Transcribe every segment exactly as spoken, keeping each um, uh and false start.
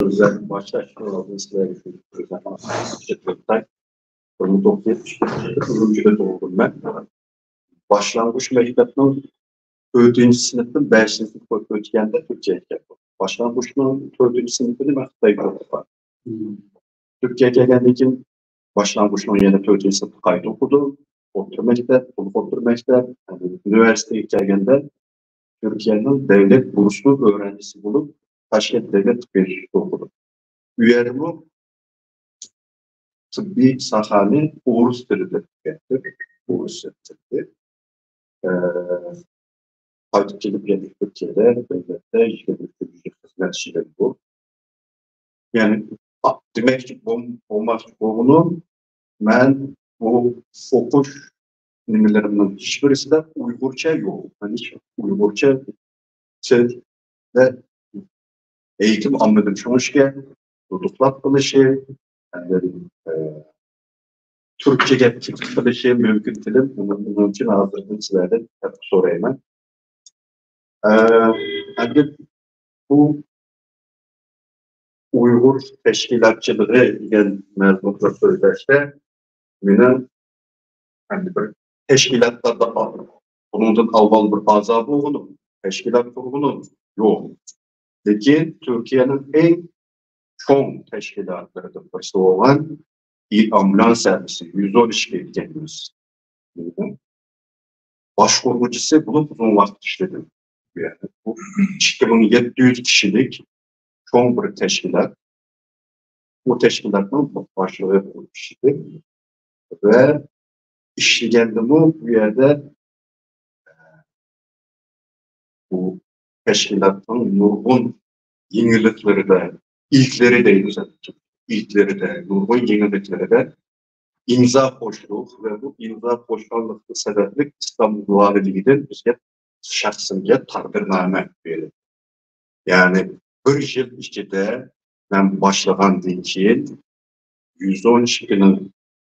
بىر مىڭ توققۇز يۈز يەتمىش ئۈرۈمچىدە تۇغۇلدۇم مەن. باشلانغۇچ مەكتەپنىڭ تۆتىنچى سىنىپتىن بەشىنچى سىنىپقا ئۆتكەندە تۈركىيەگە كەلدىم. باشلانغۇچنىڭ تۆتىنچى سىنىپىنى مەن خىتايدا ئوقۇغان. تۈركىيەگە كەلگەندىن كېيىن باشلانغۇچنىڭ يەنە تۆتىنچى سىنىپتا قايتا ئوقۇدۇم. ئوتتۇرا مەكتەپ، تولۇق ئوتتۇرا مەكتەپ، ئۇنىۋېرسىتېتكە كەلگەندە تۈركىيەنىڭ دەۋلەت بۇرسلۇق ئۆگەنچىسى بولۇپ، تاشكەنت دەۋلەت تىببىي ئىنستىتۇتىدا ئوقۇدۇم. ئۇ يەردىمۇ تىببىي ساھەنى ئورۇس تىلىدا تۈگەتتىم. ئورۇس تىلى. ئە، قايتىپ كېلىپ يەنە تۈركىيەدە دۆلەتتە يىگىرمە ئۈچ يىل خىزمەت ئىشلىدىم بۇ. يەنى، ئا، دېمەكچى بول-، بولماقچى بولغىنىم، مەن بۇ ئوقۇش نېمىلىرىمنىڭ ھېچبىرىسىدە ئۇيغۇرچە يوق. مەن ھېچ ئۇيغۇرچە تىلدا ئېيتىم ئالمىدىم. شۇڭا ئىشكە دۇدۇقلاپ قىلىشى، ئاندىن، ئە، تۈركچە گەپ قىلىشى مۇمكىن تىلىم. ئۇنىڭ، ئۇنىڭ ئۈچۈن ھازىردىن سىلەردىن ئەپۇ سورايمەن. ئە، ئەمدى بۇ ئۇيغۇر تەشكىلاتچىلىقى دېگەن مەزمۇندا سۆزلەشتە مېنىڭ ئەمدى بىر تەشكىلاتلاردا بۇنىڭدىن ئاۋۋال بىر ئەزا بولغىنىم، تەشكىلات قۇرغىنىم يوق. لېكىن تۈركىيەنىڭ ئەڭ چوڭ تەشكىلاتلىرىدىن بىرسى بولغان ئى ئامبۇلانس سەرۋىسى يۈز ئون ئىككى دېگەنمىز. باشقۇرغۇچىسى بولۇپ ئۇزۇن ۋاقىت ئىشلىدىم. بۇ يەردە بۇ ئىككى مىڭ يەتتە يۈز كىشىلىك چوڭ بىر تەشكىلات. بۇ تەشكىلاتنىڭ باشلىقى بولۇپ ئىشلىدىم ۋە ئىشلىگەندىمۇ بۇ يەردە بۇ تەشكىلاتنىڭ نۇرغۇن يېڭىلىقلىرىدا، ئىلكلىرى دەيمىز، ئىلكلىرىدە، نۇرغۇن يېڭىلىقلىرىدا ئىمزا قوشتۇق ۋە بۇ ئىمزا قوشقانلىقى سەۋەبلىك ئىستانبۇل ۋالىلىكىدىن بىزگە شەخسىمگە تەقدىرنامە بېرىلدى. يەنى بىر يىل ئىچىدە مەن باشلىغاندىن كېيىن يۈز ئون ئىككىنىڭ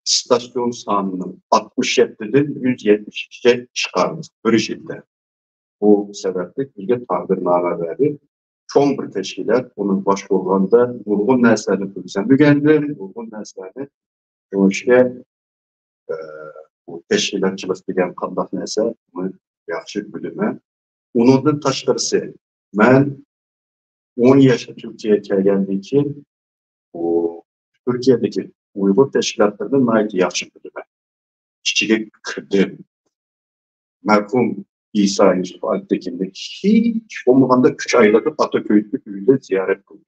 ئىستاسيون سانىنىڭ ئاتمىش يەتتىدىن يۈز يەتمىش ئىككىگە چىقارمىز بىر يىلدا. بۇ سەۋەبلىك بىزگە تەقدىرنامە بەردى. چوڭ بىر تەشكىلات، ئۇنىڭ باشقۇرغاندا نۇرغۇن نەرسىلەرنى بىلسەم ئۆگەندىم، نۇرغۇن نەرسىلەرنى شۇڭا ئىشقا، ئە، بۇ تەشكىلاتچىلىق دېگەن قانداق نەرسە، بۇنى ياخشى بىلىمەن. ئۇنىڭدىن تاشقىرىسى، مەن ئون ياشتا تۈركىيەگە كەلگەندىن كېيىن، بۇ تۈركىيەدىكى ئۇيغۇر تەشكىلاتلىرىنى ناھايىتى ياخشى بىلىمەن. ئىچىگە كىردىم. مەرھۇم ئىسا يۈسۈپ ئالپتېكىننى ھېچ بولمىغاندا ئۈچ ئايلىقىپ ئاتاكۆيدىكى ئۆيىدە زىيارەت قىلدىم.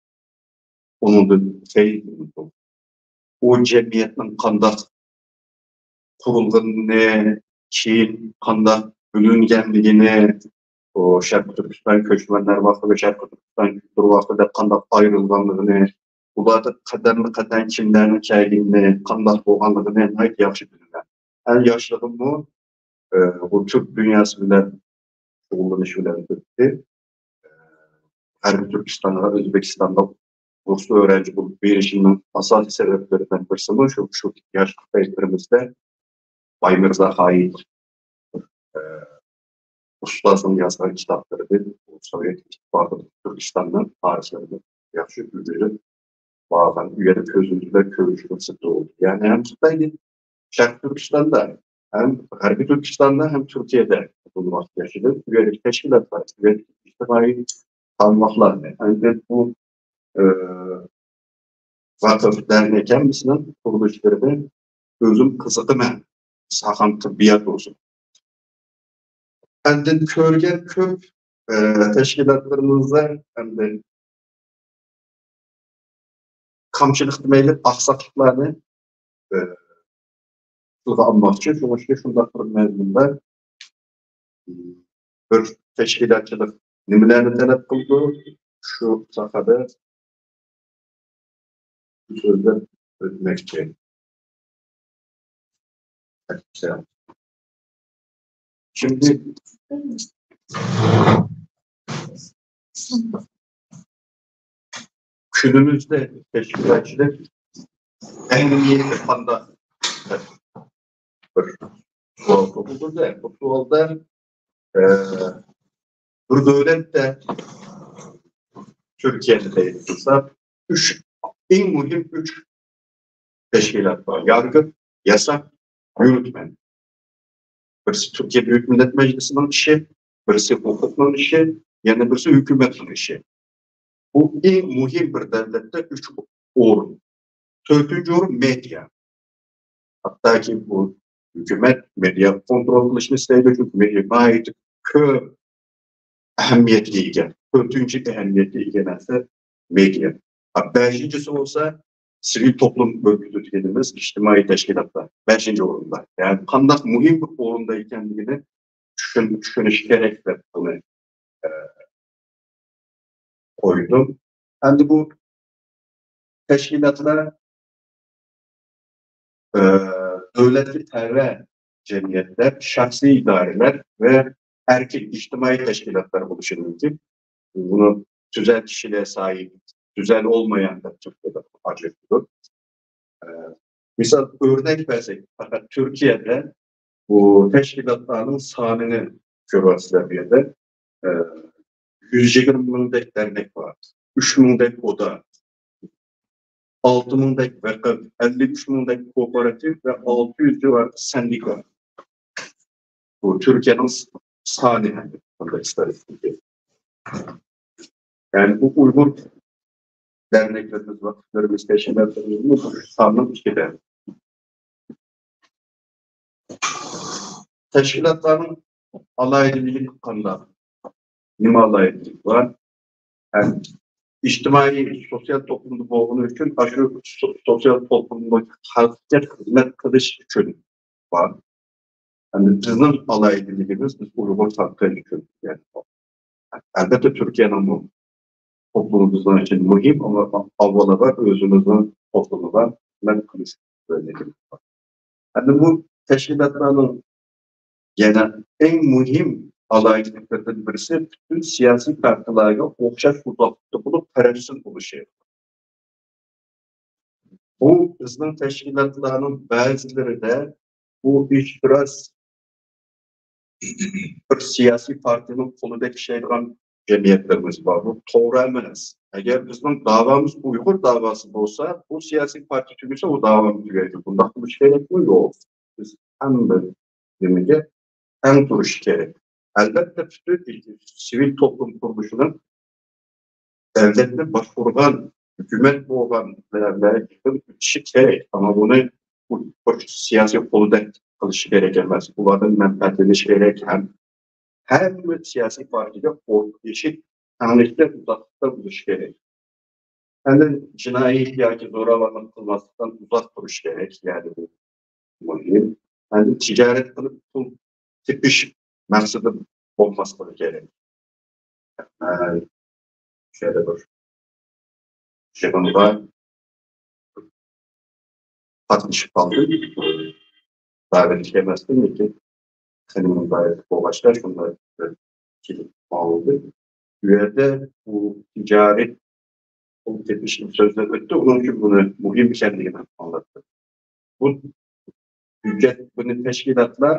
ئۇنىڭدىن خېلى ئۇ جەمئىيەتنىڭ قانداق قۇرۇلغىنىنى، كېيىن قانداق بۆلۈنگەنلىكىنى، ئۇ شەرقىي تۈركىستان كۆچمەنلەر ۋاقتى ۋە شەرقىي تۈركىستان كۈلتۈر ۋاقتىدا قانداق ئايرىلغانلىقىنى، ئۇلاردا قەدەممۇ قەدەم كىملەرنىڭ كەلگىنىنى، قانداق بولغانلىقىنى ناھايىتى ياخشى بىلىمەن. ھەم ياشلىقىممۇ، ئە، بۇ تۈرك دۇنياسى بىلەن شۇغۇللىنىش بىلەن ئۆتتى. غەربىي تۈركىستانغا، ئۆزبېكىستانغا بۇرسلۇق ئۆگەنچى بولۇپ بېرىشىمنىڭ ئاساسىي سەۋەبلىرىدىن بىرسىمۇ شۇ، شۇ ياشلىق پەيتلىرىمىزدە بايمىرزا ھايىت، ئە، ئۇستازنىڭ يازغان كىتابلىرىدىن سوۋېت ئىتتىپاقىدىن تۈركىستاننىڭ تارىخلىرىنى ياخشى ئۆگىنىپ بارغان، ئۇ يەردە كۆزىمىز بىلەن كۆرۈشكىلى بولدى. يەنى ھەم خىتاينى، شەرقىي تۈركىستاندا ھەم غەربىي تۈركىستاندا ھەم تۈركىيەدە ئۇزۇن ۋاقىت ياشىدىم. ئۇ يەردىكى تەشكىلاتلار، ئۇ يەردىكى ئىجتىمائىي تارماقلارنى، ئەلۋەتتە بۇ، ئە، ۋەقىف دەرنەك ھەممىسىنىڭ قۇرۇلۇشلىرىنى ئۆزۈم قىزىقىمەن. ساھەم تىببىيات بولسۇن. ئاندىن كۆرگەن كۆپ، ئە، تەشكىلاتلىرىمىزدا ئەمدى كامچىلىق دېمەيلى، ئاقساقلىقلارنى، ئە، تىلغا ئالماقچى. شۇڭا شۇنداق بىر مەزمۇندا، ئە، بىر تەشكىلاتچىلىق نېمىلەرنى تەلەپ قىلىدۇ؟ شۇ ساھەدە سۆزلەپ ئۆتمەكچى. ئەلەيكۇمسالام. شىمدى كۈنىمىزدە تەشكىلاتچىلىق ئەھمىيىتى قانداق؟ بىر سوئال تۇغۇلدى. بۇ سوئالدا، ئە، بىر دۆلەتتە تۈركىيەنى دەيلى قىلساق، ئۈچ، ئەڭ مۇھىم ئۈچ تەشكىلات بار. يارغىت، ياساق، يۈرۈتمە. بىرسى تۈركىيە بۈيۈك مىللەت مەجلىسىنىڭ ئىشى، بىرسى ھوقۇقنىڭ ئىشى، يەنە بىرسى ھۆكۈمەتنىڭ ئىشى. بۇ ئەڭ مۇھىم بىر دۆلەتتە ئۈچ ئورۇن. تۆتىنچى ئورۇن مېدىيا. ھەتتاكى بۇ ھۆكۈمەت مېدىيا كونترول قىلىشنى ئىستەيدۇ، چۈنكى مېدىيا ناھايىتى كۆپ ئەھمىيەتكە ئىگە. تۆتىنچى ئەھمىيەتكە ئىگە نەرسە مېدىيا. ھە، بەشىنچىسى بولسا سىۋىل توپلۇم ئۆرگىتى دېگىنىمىز ئىجتىمائىي تەشكىلاتلار. بەشىنچى ئورۇندا. يەنى قانداق مۇھىم بىر ئورۇندا ئىكەنلىكىنى چۈشەن-، چۈشىنىش كېرەك دەپ بۇنى، ئە، قويدۇم. ئەمدى بۇ تەشكىلاتلار، ئە، دۆلەتكە تەۋە جەمئىيەتلەر، شەخسىي ئىدارىلەر ۋە ئەركىن ئىجتىمائىي تەشكىلاتلار بولۇشى مۇمكىن. بۇنى تۈزەل كىشىلەر ساھىبى، تۈزەل ئولمىيان دەپ تۈركىيەدە ئاجرىتىدۇ. ئە، مىسال، ئۆرنەك بەرسەك، پەقەت تۈركىيەدە بۇ تەشكىلاتلارنىڭ سانىنى كۆرۈۋاتىسىلەر بۇ يەردە. ئە، يۈز يىگىرمە مىڭدەك دەرنەك بار، ئۈچ مىڭدەك ئودا، ئالتە مىڭدەك ۋەقىپ، ئەللىك ئۈچ مىڭدەك كوپىراتىپ ۋە ئالتە يۈز جاۋابكار سەندىكا. بۇ تۈركىيەنىڭ سانى، ھەم بۇنداق ئىستاتىستىكا. يەنى بۇ ئۇيغۇر دەرنەكلىرىمىز، ۋەقىپلىرىمىز، تەشكىلاتلىرىمىزمۇ بۇ ساننىڭ ئىچىدە. تەشكىلاتلارنىڭ ئالاھىدىلىكى قانداق؟ نېمە ئالاھىدىلىكى بار؟ ھەم ئىجتىمائىي سوتسىيال توپلۇمدا بولغىنى ئۈچۈن، ئاشۇ سو-، سوتسىيال توپلۇمغا خەلققە خىزمەت قىلىش ئۈچۈن بار. ئەمدى بىزنىڭ ئالاھىدىلىكىمىز، بىز ئۇيغۇر خەلقى ئۈچۈن. يەنى، ئەلبەتتە، تۈركىيەنىڭمۇ توپلۇمىمىزنىڭ ئۈچۈن مۇھىم، ئەمما ئاۋۋال ئۆزىمىزنىڭ توپلۇمىغا خىزمەت قىلىش. ئەمدى بۇ تەشكىلاتلارنىڭ يەنە ئەڭ مۇھىم ئالاھىدىلىكلىرىدىن بىرسى، پۈتۈن سىياسىي پارتىيەلەرگە ئوخشاش ئۇزاقلىقتا بولۇپ، تەرەپسىز بولۇشى. بۇ بىزنىڭ تەشكىلاتلارنىڭ بەزىلىرىدە بۇ ئىشتىراك بىر سىياسىي پارتىيەنىڭ قولىدەك ئىشلەيدىغان جەمئىيەتلىرىمىز بار. بۇ توغرا ئەمەس. ئەگەر بىزنىڭ داۋامىز ئۇيغۇر داۋاسى بولسا، بۇ سىياسىي پارتىيە تۈگىسە، ئۇ داۋامىز تۈگەيدۇ. بۇنداق قىلىش كېرەكمۇ؟ يوق. بىز ھەممە نېمىگە تەڭ تۇرۇش كېرەك. ئەلبەتتە، پۈتۈن سىۋىل توپلۇم قۇرۇلۇشىنىڭ دۆلەتنى باشقۇرغان ھۆكۈمەت بولغان بىلەن ئۆتۈشى كېرەك. ئەمما بۇنى بۇ، بۇ سىياسىي قولدەك قىلىش كېرەك ئەمەس. ئۇلاردىن مەنپەئەتلىنىش كېرەك ھەم ھەممە سىياسىي پارتىيەگە ئوت-، ئېشىت تەڭلىكتە، ئۇزاقلىقتا بولۇشى كېرەك. ئەمدى جىنايى ياكى زوراۋانلىق قىلماسلىقتىن ئۇزاق تۇرۇش كېرەك. يەنى بۇ مۇھىم. ئەمدى تىجارەت قىلىپ پۇل تېپىش مەقسىتى بولماسلىقى كېرەك. مەن شۇ يەردە بىر يىغىنغا قاتنىشىپ قالدىم. داۋەتلىك ئەمەستىم، لېكىن خېنىمنىڭ داۋەتلىك بولغاچقا، شۇنداق بىر كېلىپ ماڭدىم. بۇ يەردە بۇ تىجارەت پۇل تېپىشنى سۆزلەپ ئۆتتى، ئۇنىڭ ئۈچۈن بۇنى مۇھىم ئىكەنلىكىنى ئاڭلاتتى. بۇ ھۆججەت، بۇنى تەشكىلاتلار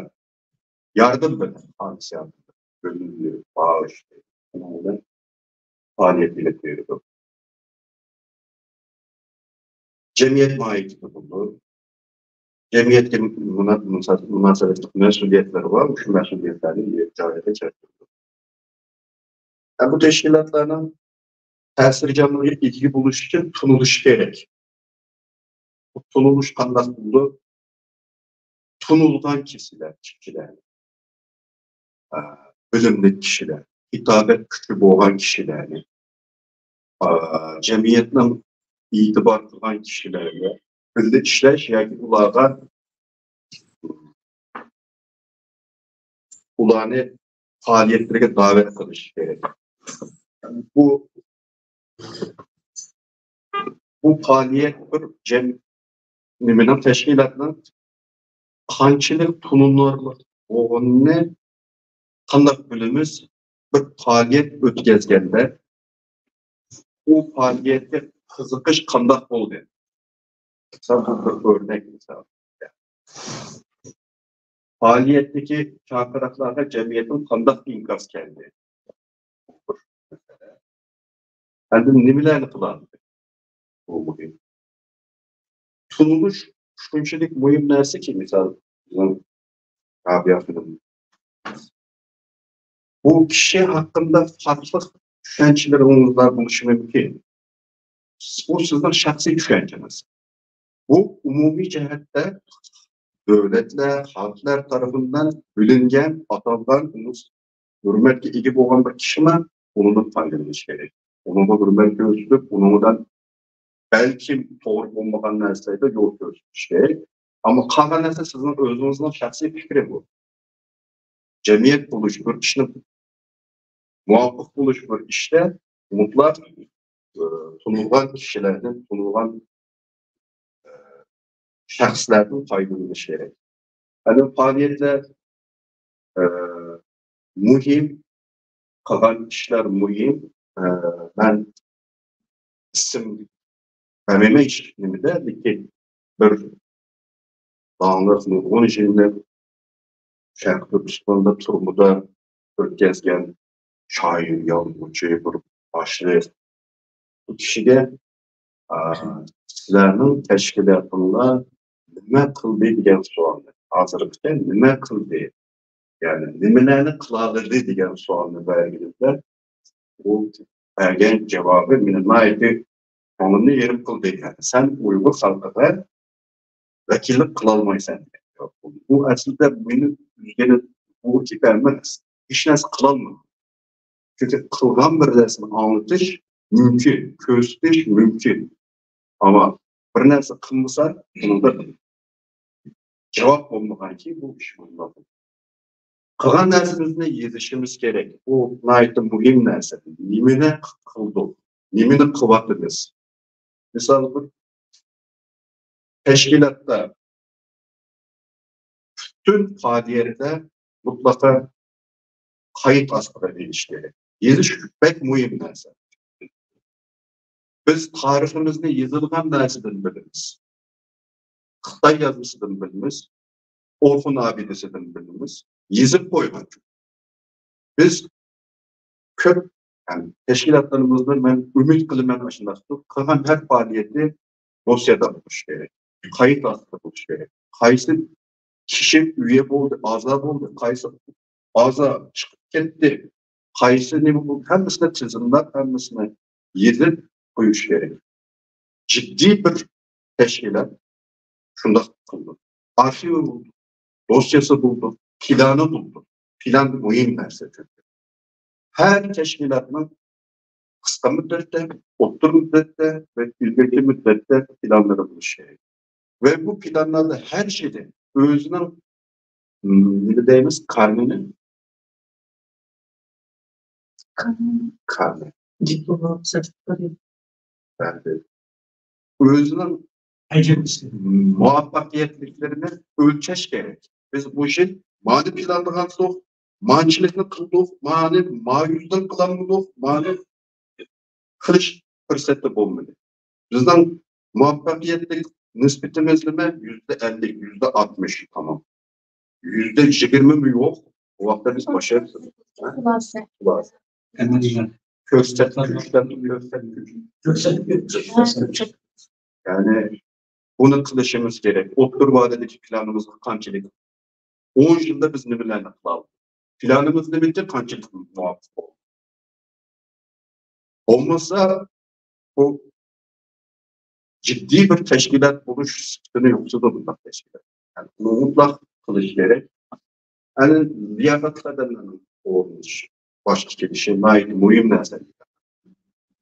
ياردەم بېرىدۇ، خالىس ياردەم، گۆڭۈل، باغىش، شۇنىڭ بىلەن پائالىيەت ئېلىپ بېرىدۇ. جەمئىيەت ماھىيىتى بولىدۇ. جەمئىيەتكە مۇنا-، مۇناسىۋەتلىك مەسئۇلىيەتلىرى بار، شۇ مەسئۇلىيەتلەرنى جارىيەتكە كەلتۈرىدۇ. ھە، بۇ تەشكىلاتلارنىڭ تەسىرچانلىقىغا ئىگە بولۇش ئۈچۈن تونۇلۇش كېرەك. بۇ تونۇلۇش قانداق بولىدۇ؟ تونۇلغان كىشىلەر، كىشىلەر، ئا، بىلىملىك كىشىلەر، خىتابەت كۈچى بولغان كىشىلەرنى، ئا، جەمئىيەتنىڭ ئېتىبار قىلغان كىشىلەرگە بىللە ئىشلەش ياكى ئۇلارغا ئۇلارنى پائالىيەتلىرىگە داۋەت قىلىش كېرەك. بۇ، بۇ پائالىيەت بىر جەم-، نېمىنىڭ، تەشكىلاتنىڭ قانچىلىك تونۇلارلىق بولغىنىنى قانداق بىلىمىز؟ بىر پائالىيەت ئۆتكەزگەندە ئۇ پائالىيەتكە قىزىقىش قانداق بولدى؟ مىسال، بۇ بىر ئۆرنەك مىسال. پائالىيەتتىكى چاقىرىقلارغا جەمئىيەتتىن قانداق ئىنكاس كەلدى؟ ئەمدى نېمىلەرنى قىلالىدى؟ تونۇلۇش شۇنچىلىك مۇھىم نەرسىكى، مىسال، بىزنىڭ رابىيە خېنىم. بۇ كىشى ھەققىدە پارتلىق چۈشەنچىلىرىڭىزلار بولۇشى مۇمكىن. بۇ سىزنىڭ شەخسىي چۈشەنچىڭىز. بۇ ئومۇمىي جەھەتتە دۆلەتلەر، خەلقلەر تەرىپىدىن بىلىنگەن، ئاتالغان، ئۇنى ھۆرمەتكە ئىگە بولغان بىر كىشىمۇ ئۇنىڭدىن پايدىلىنىش كېرەك. ئۇنىڭغا ھۆرمەت كۆرسىتىپ، ئۇنىڭ بىلەن بەلكىم توغرا بولمىغان نەرسىلەردە يول كۆرسىتىش كېرەك. ئەمما قالغان نەرسە سىزنىڭ ئۆزىڭىزنىڭ شەخسىي پىكرى بۇ. جەمئىيەت بولۇش، بىر ئىشنى مۇۋاپىق بولۇش، بىر ئىشتە مۇتلەق، ئى، تونۇلغان كىشىلەردىن، تونۇلغان، ئى، شەخسلەردىن پايدىلىنىش كېرەك. يەنى پائالىيەتلەر، ئى، مۇھىم، قىلغان ئىشلار مۇھىم. ئى، مەن ئىسىم بەرمەيمەن ھېچ نېمىدە، لېكىن بىر داڭلىق نۇرغۇن يىلنى شەرقىي تۈركىستاندا تۈرمىدە ئۆتكەزگەن شائىر، يازغۇچى، بىر باشلىق. بۇ كىشىگە، ئا، سىلەرنىڭ تەشكىلاتىڭلار نېمە قىلدى دېگەن سوئالنى، ھازىرغىچە نېمە قىلدى؟ يەنى نېمىلەرنى قىلالىدى دېگەن سوئالنى بەرگىنىمدە، ئۇ بەرگەن جاۋابى مېنى ناھايىتى كۆڭلۈمنى يېرىم قىلدى. يەنى سەن ئۇيغۇر خەلقىگە ۋەكىللىك قىلالمايسەن دېگەن جاۋاب بولدى. بۇ ئەسلىدە مېنى ئۈزگىنى بۇ گېپى ئەمەس. ھېچ نەرسە قىلالمىدى. چۈنكى قىلغان بىر نەرسىنى ئاڭلىتىش مۇمكىن، كۆرسىتىش مۇمكىن. ئەمما بىر نەرسە قىلمىسا، ئۇنىڭدا جاۋاب بولمىغانكى بۇ ئىش بولمايدۇ. قىلغان نەرسىمىزنى يېزىشىمىز كېرەك. بۇ ناھايىتى مۇھىم نەرسە. نېمىنى قىلدۇق؟ نېمىنى قىلىۋاتىمىز؟ مىسال، بىر تەشكىلاتتا پۈتۈن پائالىيەتلەر مۇتلەقا قايىت ئاستىغا ئېلىش كېرەك. يېزىش بەك مۇھىم نەرسە. بىز تارىخىمىزنى يېزىلغان نەرسىدىن بىلىمىز. خىتاي يازمىسىدىن بىلىمىز. ئورخۇن ئابىدىسىدىن بىلىمىز. يېزىپ قويغان. بىز كۆپ، يەنى تەشكىلاتلىرىمىزدا مەن ئۈمىد قىلىمەن، ئاشۇنداق قىلغان ھەر پائالىيىتى دوسيەدار بولۇشى كېرەك، قايىت ئاستىدا بولۇشى كېرەك. قايسى كىشى ئۈيە بولدى، ئەزا بولدى، قايسى ئەزا چىقىپ كەتتى، قايسى نېمە بولدى، ھەممىسىنى تىزىملاپ، ھەممىسىنى يېزىپ قويۇش كېرەك. جىددىي بىر تەشكىلات شۇنداق قىلىدۇ. ئارخىۋى بولىدۇ، دوسيېسى بولىدۇ، پىلانى بولىدۇ. پىلان مۇھىم نەرسە چۈنكى. ھەر تەشكىلاتنىڭ قىسقا مۇددەتتە، ئوتتۇرا مۇددەتتە ۋە ئىلگىرىكى مۇددەتتە پىلانلىرى بولۇشى كېرەك. ۋە بۇ پىلانلاردا ھەر شەيدە ئۆزىنىڭ، م، نېمە دەيمىز، كارنىنى، كارنى. دىپلوم، سېرتىفىكات. ئۆزىنىڭ مۇۋەپپەقىيەتلىكلىرىنى ئۆلچەش كېرەك. بىز بۇ يىل مانى پىلانلىغانتۇق، مانچىلىكنى قىلدۇق، مانى ما يۈزدىن قىلالمىدۇق، مانى قىلىش پۇرسەتتە بولمىدى. بىزنىڭ مۇۋەپپەقىيەتلىك نىسبىتىمىز نېمە؟ يۈزدە ئەللىك، يۈزدە ئاتمىش، تامام. يۈزدە يىگىرمىمۇ يوق. بۇ ۋاقىتتا بىز باشارىمىز. خۇلاسە. خۇلاسە. ئەمەلىيەت. كۆرسەتكۈچلەر، كۆرسەتكۈچ. كۆرسەتكۈچ. يەنى بۇنى قىلىشىمىز كېرەك. ئوتتۇرا ۋادىدىكى پىلانىمىزغا قانچىلىك؟ ئون يىلدا بىز نېمىلەرنى قىلالىدۇق؟ پىلانىمىز نېمىتى قانچىلىك مۇۋاپىق بولدى؟ بولمىسا، بۇ جىددىي بىر تەشكىلات بولۇش سۈپىتىنى يوقىتىدۇ بۇنداق تەشكىلات. يەنى ئۇنى مۇتلەق قىلىش كېرەك. يەنى لىياقەتلىك ئادەملەرنىڭ ئورۇنلىشىش، باشقا كېلىشى ناھايىتى مۇھىم نەرسە.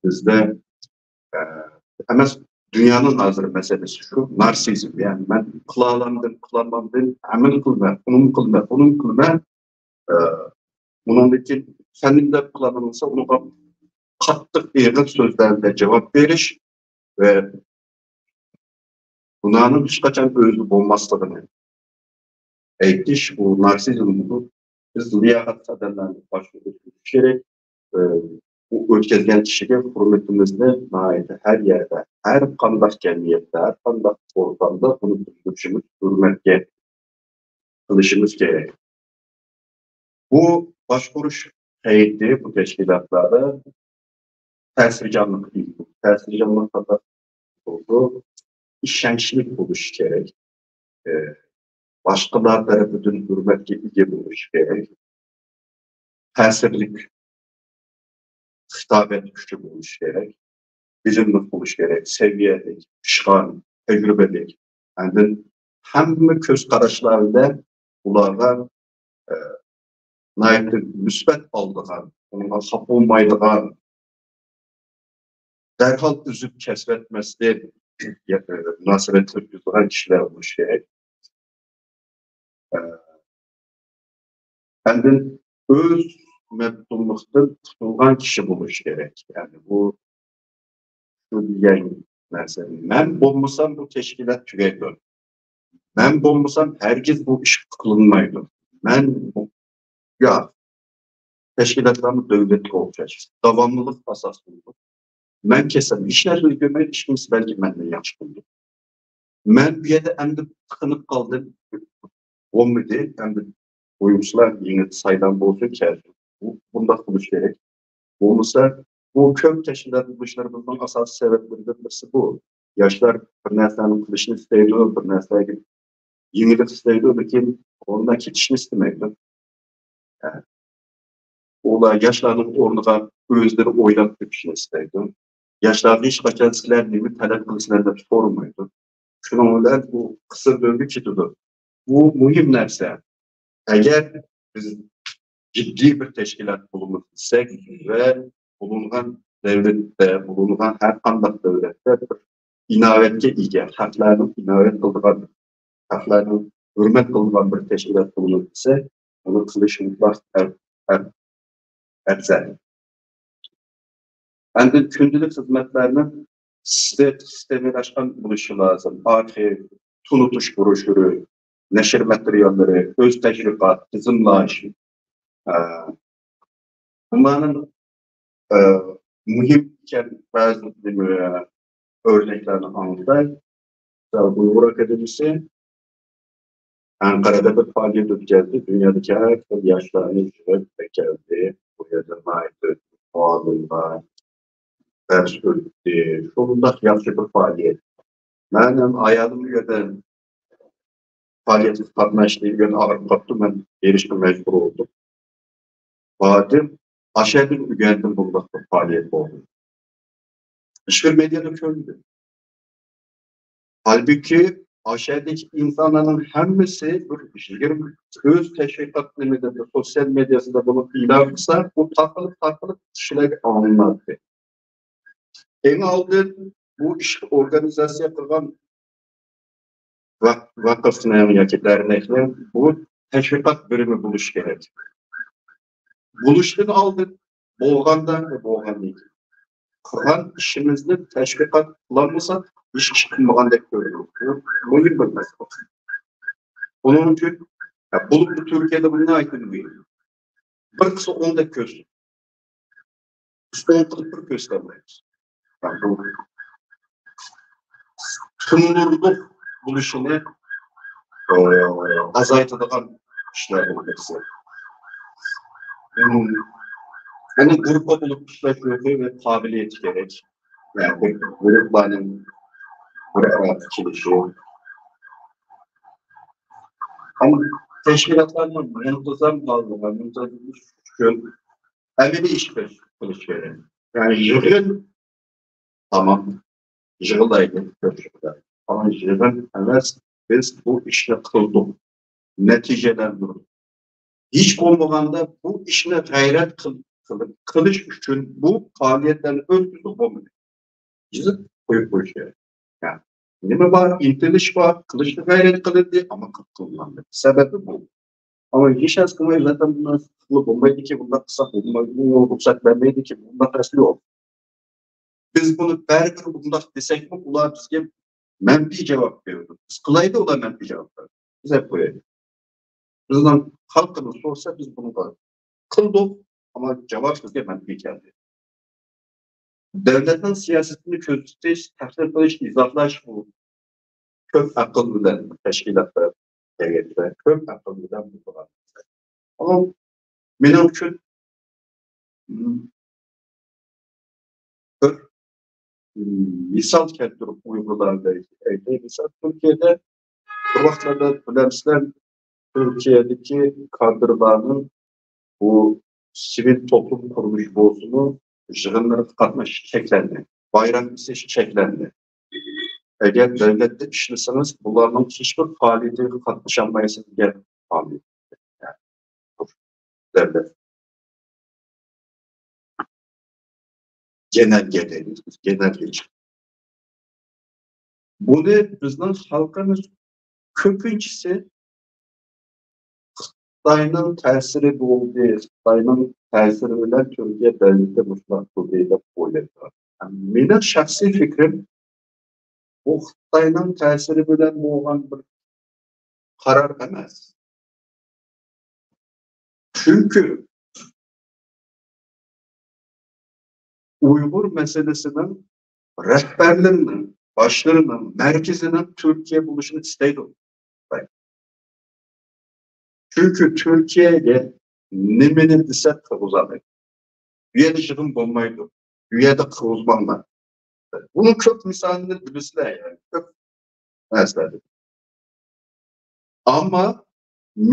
بىزدە، ئە، ئەمەس، دۇنيانىڭ ھازىر مەسىلىسى شۇ، نارسىزم. يەنى مەن قىلالامدىم، قىلالمامدىم، ھەممىنى قىلىمەن، ئۇنىمۇ قىلىمەن، ئۇنىمۇ قىلىمەن. ئە، ئۇنىڭدىن كېيىن سەن نېمە دەپ قىلامەن دېسە، ئۇنىڭغا قاتتىق ئېغىر سۆزلەر بىلەن جاۋاب بېرىش ۋە گۇناھنىڭ ھېچقاچان ئۆزىدە بولماسلىقىنى ئېيتىش، بۇ نارسىزم بولىدۇ. بىز لىياقەتلىك ئادەملەرنى باشقا ئۆتكۈزۈش كېرەك. ئە، بۇ ئۆتكەزگەن كىشىگە ھۆرمىتىمىزنى ناھايىتى ھەر يەردە، ھەر قانداق جەمئىيەتتە، ھەر قانداق ئورگاندا ئۇنى بىلدۈرۈشىمىز، ھۆرمەتكە قىلىشىمىز كېرەك. بۇ باشقۇرۇش ھەيئىتى بۇ تەشكىلاتلاردا تەسىرچانلىق، تەسىرچانلىق بولىدۇ. ئىشەنچلىك بولۇشى كېرەك. ئە، باشقىلار تەرىپىدىن ھۆرمەتكە ئىگە بولۇشى كېرەك. تەسىرلىك خىتابەت كۈچى بولۇشى كېرەك. بىلىملىك بولۇشى كېرەك. سەۋىيەلىك، پىشقان، تەجرىبىلىك. ئاندىن ھەممە كۆز قاراشلاردا ئۇلارغا، ئە، ناھايىتى مۇسبەت ئالىدىغان، ئۇنىڭغا خاپا بولمايدىغان، دەرھال ئۈزۈپ كېسىۋەتمەسلىك، مۇناسىۋەت قىلىپ يۈرىدىغان كىشىلەر بولۇشى كېرەك. ئە، ئاندىن ئۆز مەپتۇنلۇقتىن قۇتۇلغان كىشى بولۇشى كېرەك. يەنى بۇ شۇ دېگەن نەرسە. مەن بولمىسام بۇ تەشكىلات تۈگەيدۇ. مەن بولمىسام ھەرگىز بۇ ئىش قىلىنمايدۇ. مەن بۇ، يا، تەشكىلاتلارمۇ دۆلەتكە ئوخشاش. داۋاملىق ئاساس بولىدۇ. مەن كەتسەم ھېچ نەرسە ئۆزگەرمەيدۇ، ھېچكىمسى بەلكى مەندىن ياخشى قىلىدۇ. مەن بۇ يەردە ئەمدى تىقىنىپ قالدىم. بولمىدى. ئەمدى بۇيرۇسىلار يېڭى سايلام بولسۇن، كەلسۇن. بۇ، بۇنداق قىلىش كېرەك. بولمىسا، بۇ كۆپ تەشكىلات بولۇشلىرىمىزنىڭ ئاساسىي سەۋەبلىرىدىن بىرسى بۇ. ياشلار بىر نەرسىنى قىلىشنى ئىستەيدۇ، بىر نەرسىگە يېڭىلىق ئىستەيدۇ، لېكىن ئورنىدا كېتىشنى ئىستىمەيدۇ. ئۇلار ياشلارنىڭ ئورنىغا ئۆزلىرى ئويلاپ تېپىشنى ئىستەيدۇ. ياشلاردىن ھېچقاچان سىلەر نېمە تەلەپ قىلىسىلەر دەپ سورىمايدۇ. شۇنىڭ بىلەن بۇ قىسىر دۆڭگە كېتىدۇ. بۇ مۇھىم نەرسە. ئەگەر بىز جىددىي بىر تەشكىلات بولىمىز دېسەك ۋە بولۇنغان دەۋلەتتە، بولۇنغان ھەر قانداق دەۋلەتتە بىر ئىناۋەتكە ئىگە، خەقلەرنىڭ ئىناۋەت قىلىدىغان، خەقلەرنىڭ ھۆرمەت قىلىدىغان بىر تەشكىلات بولىمىز دېسە، ئۇنى قىلىش مۇتلەق ئەپ-، ئەپ-، ئەپزەل. ئاندىن كۈندىلىك خىزمەتلەرنىڭ سىستېمىلاشقان بولۇشى لازىم. ئارخىپ، تونۇتۇش بروشۈرى، نەشر ماتېرىياللىرى، ئۆز تەشۋىقات، تىزىملاش. ئە، بۇلارنىڭ، ئە، مۇھىم ئىكەن، بەزى نېمە، ئۆرنەكلەرنى ئاڭلىتاي. مىسال، ئۇيغۇر ئاكادېمىيىسى ئەنقەرەدە بىر پائالىيەت ئۆتكەزدى. دۇنيادىكى ھەر خىل ياشلارنى يىغىپ ئەكەلدى. بۇ يەردە ناھايىتى مۇئەللىملەر دەرس ئۆتتى. شۇنداق ياخشى بىر پائالىيەت. مەن ھەم ئايالىم ئۇ يەردە پائالىيەتكە قاتناشتى. ئۇ يەردە ئاغرىپ قاپتۇ. مەن بېرىشقا مەجبۇر بولدۇم. باردىم. ئاشۇ يەردىن ئۆگەندىم بۇنداق بىر پائالىيەت بولدى. ھېچبىر مېدىيادا كۆرمىدىم. ھالبۇكى، ئاشۇ يەردىكى ئىنسانلارنىڭ ھەممىسى بىر يىگىرمە ئۆز تەشۋىقات نېمىدە، بىر سوتسىيال مېدىياسىدا بولۇپ ئېلان قىلسا، ئۇ تارقىلىپ، تارقىلىپ كىشىلەرگە ئاڭلىناتتى. ئەڭ ئالدىن بۇ ئىشقا ئورگانىزاتسىيە قىلغان ۋاق-، ۋاقىفنىڭ ياكى دەرنەكنىڭ بۇ تەشۋىقات بىرىمى بولۇشى كېرەك. بولۇشتىن ئالدىن، بولغاندا ۋە بولغاندىن كېيىن قىلغان ئىشىمىزنى تەشۋىقات قىلالمىساق، ھېچ ئىش قىلمىغاندەك كۆرۈنىدۇ. بۇ مۇھىم بىر مەسىلە. بۇنىڭ ئۈچۈن، يا، بولۇپمۇ تۈركىيەدە بۇ ناھايىتى مۇھىم. بىر قىسىم ئوڭدەك كۆرسۇن. بىز ئوڭ قىلىپ بىر كۆرسىتەلمەيمىز. تۇندۇرلۇق بولۇشىنى، ئە، ئازايتىدىغان ئىشلار بولۇپ كەتسە. ئۇنىڭ گۇرۇپپا بولۇپ ئىشلەش ھوقۇقى ۋە قابىلىيىتى كېرەك. يەنى بىر گۇرۇپپىلارنىڭ بىر ئارىغا كېلىشى. ئەمما تەشكىلاتلارنىڭ مۇنتىزام ھالدا، مۇنتىزام ئۈچۈن ئەمەلىي ئىش قىلىش، قىلىش كېرەك. يەنى يىغىن، تامام، يىغىلايلى، كۆرۈشۈپتۇ. ئەمما يىغىن ئەمەس، بىز بۇ ئىشنى قىلدۇق، نەتىجىلەندۈردۇق. ھېچ بولمىغاندا بۇ ئىشنى غەيرەت قىل-، قىلىپ، قىلىش ئۈچۈن بۇ پائالىيەتلەرنى ئۆتكۈزدۇق، بولمىدى. يېزىپ قويۇپ قويۇش كېرەك. يەنى نېمە بار؟ ئىنتىلىش بار، قىلىشقا غەيرەت قىلىندى، ئەمما قىلىپ قىلمىدى. سەۋەبى بۇ. ئەمما ھېچ نەرسە قىلماي، زاتەن بۇ نەرسە قىلىپ بولمايدىكى، بۇنداق قىلساق بولمايدۇ، رۇخسەت بەرمەيدىكى، بۇنداق نەرسە يوق. بىز بۇنى بەرىبىر بۇنداق دېسەكمۇ، ئۇلار بىزگە مەنپىي جاۋاب بېرىدۇ. بىز قىلايلى، ئۇلار مەنپىي جاۋاب بېرىدۇ. بىز دەپ قويايلى. بىزنىڭ خەلقىمىز سورىسا، بىز بۇنى قىلدۇق، ئەمما جاۋاب بىزگە مەنپىي كەلدى. دۆلەتنىڭ سىياسىتىنى كۆزىتىش، تەھلىل قىلىش، ئىزاھلاش، بۇ كۆپ ئەقىل بىلەن تەشكىلاتلار كەلگەندە، كۆپ ئەقىل بىلەن بولىدىغان. ئەمما مېنىڭ ئۈچۈن، م، بىر، م، مىسال كەلتۈرۈپ ئۇيغۇر ئەيتەي، مىسال، تۈركىيەدە بىر ۋاقىتلاردا بىلەمسىلەر، تۈركىيەدىكى كادىرلارنىڭ بۇ سىۋىل توپلۇم قۇرۇلۇشى بولسىمۇ، يىغىنلىرىغا قاتنىشىش چەكلەندى، بايرام ئېسىش چەكلەندى. ئەگەر دۆلەتتە ئىشلىسىڭىز، بۇلارنىڭ ھېچبىر پائالىيىتىگە قاتنىشالمايسىز دېگەن قانۇن. دۆلەت. گېنەلگە دەيمىز، گېنەلگە چىقتى. بۇنى بىزنىڭ خەلقىمىز كۆپىنچىسى خىتاينىڭ تەسىرى بولدى، خىتاينىڭ تەسىرى بىلەن تۈركىيە دۆلىتى مۇشۇنداق قىلدى دەپ ئويلايدۇ. مېنىڭ شەخسىي پىكرىم، بۇ خىتاينىڭ تەسىرى بىلەن بولغان بىر قارار ئەمەس. چۈنكى ئۇيغۇر مەسىلىسىنىڭ رەھبەرلىرىنىڭ، باشلىرىنىڭ، مەركىزىنىڭ تۈركىيە بولۇشىنى ئىستەيدۇ. چۈنكى تۈركىيەگە نېمىنى دېسە قىلغۇزالمايدۇ. بۇ يەردە يىغىن بولمايدۇ. بۇ يەردە قىلغۇزماڭلار. بۇنىڭ كۆپ مىسالىنى بىلىسىلەر، يەنى كۆپ نەرسىلەردە. ئەمما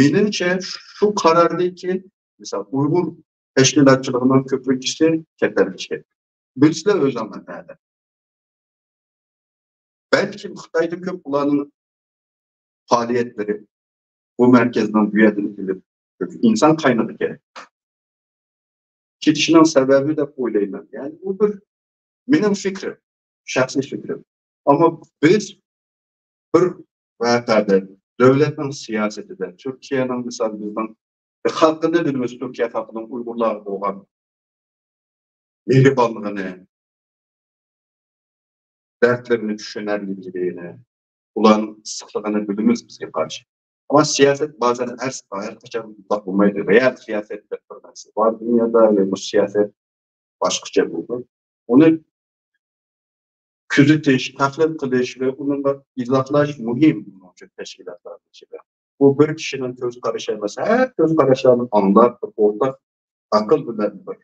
مېنىڭچە شۇ قاراردىن كېيىن، مىسال، ئۇيغۇر تەشكىلاتچىلىقىنىڭ كۆپىنچىسى چەت ئەلگە چىقتى. بىلىسىلەر ئۆزۈڭلار نەدە. بەلكىم خىتايدىن كۆپ ئۇلارنىڭ پائالىيەتلىرى بۇ مەركەزنىڭ بۇ يەردىن كېلىپ، ئىنسان قاينىقى كېرەك. كېتىشىنىڭ سەۋەبى دەپ ئويلايمەن. يەنى بۇ بىر مېنىڭ پىكرىم، شەخسىي پىكرىم. ئەمما بىز بىر ۋەقەدە، دۆلەتنىڭ سىياسىتىدە، تۈركىيەنىڭ، مىسال، بىزنىڭ خەلقىنى بىلىمىز، تۈركىيە خەلقىنىڭ ئۇيغۇرلارغا بولغان مېھرىبانلىقىنى، دەردلىرىنى چۈشىنەرلىكلىكىنى، ئۇلارنىڭ ئىسسىقلىقىنى بىلىمىز بىزگە قارشى. ئەمما سىياسەت بازەن ھەر، ھەر قاچان بۇنداق بولمايدۇ. رېئال سىياسەت دەپ بىر نەرسە بار دۇنيادا، ۋە بۇ سىياسەت باشقىچە بولىدۇ. ئۇنى كۆزىتىش، تەھلىل قىلىش ۋە ئۇنىڭغا ئىزاھلاش مۇھىم بۇنىڭ ئۈچۈن تەشكىلاتلارنىڭ ئىچىدە. بۇ بىر كىشىنىڭ كۆز قارىشى ئەمەس، ھەر كۆز قاراشلارنى ئاڭلاپ، بىر ئورتاق ئەقىل بىلەن بىر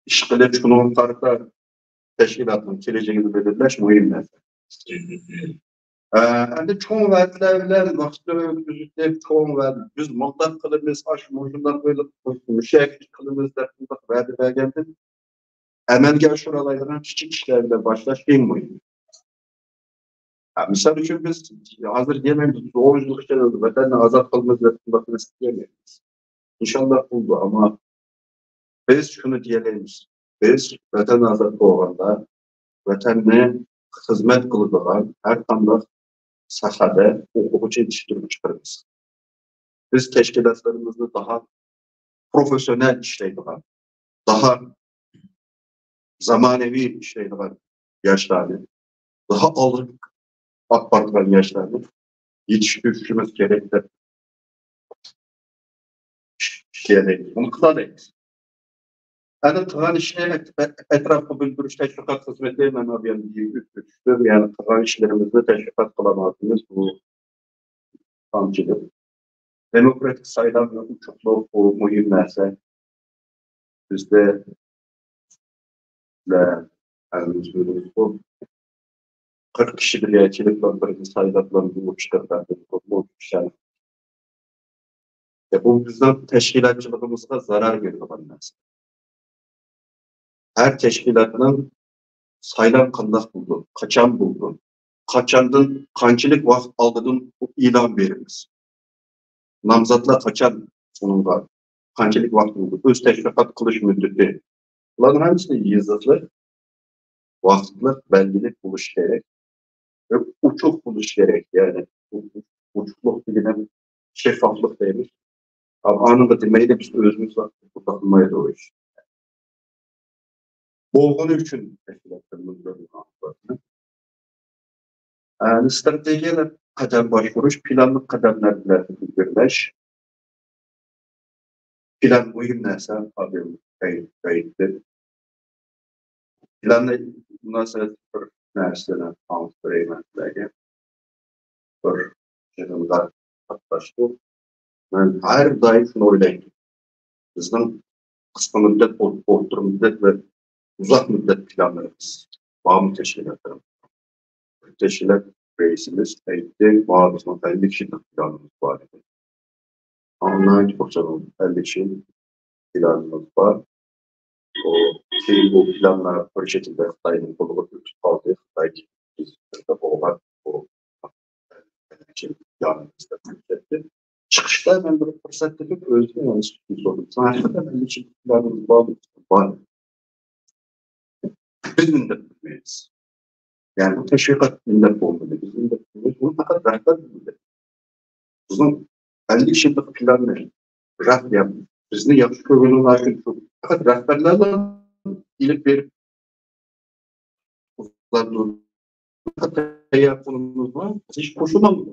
ئىش قىلىپ، شۇنىڭغا قارىتا تەشكىلاتنىڭ كېلىچىكىنى بەلگىلەش مۇھىم نەرسە. ئە، ئەمدى چوڭ ۋەدىلەر بىلەن ۋاقىتنى ئۆتكۈزۈپ، چوڭ ۋەدە، بىز مۇنداق قىلىمىز، ئاشۇ مۇشۇنداق قىلىمىز، مۇشۇ قىلىمىز دەپ مۇنداق ۋەدە بەرگەندىن، ئەمەلگە ئاشۇرالايدىغان كىچىك ئىشلار بىلەن باشلاش ئەڭ مۇھىم. ھە، مىسال ئۈچۈن، بىز ھازىر دېمەيمىز، بىز ئون يىل ئىچىدە ۋەتەننى ئازاد قىلىمىز دەپ بۇنداق نەرسە دېمەيمىز. ئىنشاللا بولىدۇ، ئەمما بىز شۇنى دېيەلەيمىز. بىز ۋەتەن ئازاد بولغاندا، ۋەتەننى خىزمەت قىلىدىغان ھەر قانداق ساھەدە ئوقۇغۇچى يېتىشتۈرۈپ چىقىرىمىز. بىز تەشكىلاتلىرىمىزنى داھا پروفېسسىونال ئىشلەيدىغان، داھا زامانىۋى ئىشلەيدىغان ياشلارنى، داھا ئالغا ئاپپارىدىغان ياشلارنى يېتىشتۈرۈشىمىز كېرەك دەپ ئىشلىيەلەيمىز. بۇنى قىلالايمىز. ئەنە قىلغان ئىشنى ئەت-، ئەتراپقا بىلدۈرۈش، تەشۋىقات خىزمىتى، مانا بۇ يەردە ئۈچ، ئۈچ، يەنى قىلغان ئىشلىرىمىزنى تەشۋىقات قىلالمايۋاتىمىز. بۇ كامچىلىق. دېموكراتىك سايلام ۋە ئوچۇقلۇق، بۇ مۇھىم نەرسە. بىزدە بىلەن ھەممىمىز بىلىمىز، بۇ قىرىق كىشى بىر يەرگە كېلىپ، بىر-بىرىنى سايلاپ، بۇ چىقىرىپ بەردى. بۇ كىشىلەر، بۇ بىزنىڭ تەشكىلاتچىلىقىمىزغا زەرەر بېرىدىغان نەرسە. ھەر تەشكىلاتنىڭ سايلام قانداق بولىدۇ، قاچان بولىدۇ، قاچاندىن، قانچىلىك ۋاقىت ئالدىدىن ئېلان بېرىمىز. نامزاتلار قاچان ئۇنىڭغا، قانچىلىك ۋاقىت بولىدۇ، ئۆز تەشۋىقات قىلىش مۇددىتى. بۇلارنىڭ ھەممىسى يېزىقلىق، ۋاقىتلىق، بەلگىلىك بولۇشى كېرەك. ۋە ئوچۇق بولۇشى كېرەك. يەنى ئوچۇقلۇق دېگىنىم شەفافلىق دەيمىز. ئانىڭغا دېمەيلى، بىز ئۆزىمىز باقمايدۇ ئۇ ئىش. بولغىنى ئۈچۈن تەشكىلاتلىرىمىز بىلەن مۇناسىۋەتنى، ئە، ئىستراتېگىيەلىك قەدەم باشقۇرۇش، پىلانلىق قەدەملەر بىلەن ئىلگىرىلەش. پىلان مۇھىم نەرسە، ئابىل ئېيتتى. پىلاننى مۇناسىۋەتلىك بىر نەرسىنى ئاڭلىتىپ بېرەيمەن سىلەرگە. بىر يىغىندا قاتناشتۇق. مەن ھەر دائىم شۇنى ئويلايمەن. بىزنىڭ قىسقا مۇددەت، ئوت-، ئوتتۇرا مۇددەت ۋە ئۇزاق مۇددەت پىلانلىرىمىز بارمۇ تەشكىلاتلىرىمىز؟ تەشكىلات رەئىسىمىز ئېيتتى، ماۋۇ بىزنىڭ ئەللىك يىللىق پىلانىمىز بار دېدى. ئاڭلايدۇ، خۇرسەن بولدۇم. ئەللىك يىل پىلانىمىز بار. ئۇ كېيىن بۇ پىلانلار بىر شەكىلدە خىتاينىڭ قولىغا ئۆتۈپ قالدى. خىتاي بىز بىردە بولغان بۇ چىقىشتا مەن بىر پۇرسەت تېپىپ ئۆزىگە مۇناسىۋەتنى سورىدىم. ساڭا ھەقىقەتەن ئەللىك يىل پىلانىمىز بارمۇ؟ بار. بىز ئۇنداق بىلمەيمىز. يەنى بۇ تەشۋىقات ئىللەت بولمىدى. بىز ئىللەت بولمىدى. بۇنى پەقەت رەھبەر بىلدى. بىزنىڭ ئەللىك يىللىق پىلاننى رەھبەر، بىزنى ياخشى كۆرگىنىڭلار ئۈچۈن پەقەت رەھبەرلەرلا ئېلىپ بېرىپ ئۇزارتىدۇ. پەقەت تەييار قولىمىزغا ھېچ قوشۇلمامدۇ.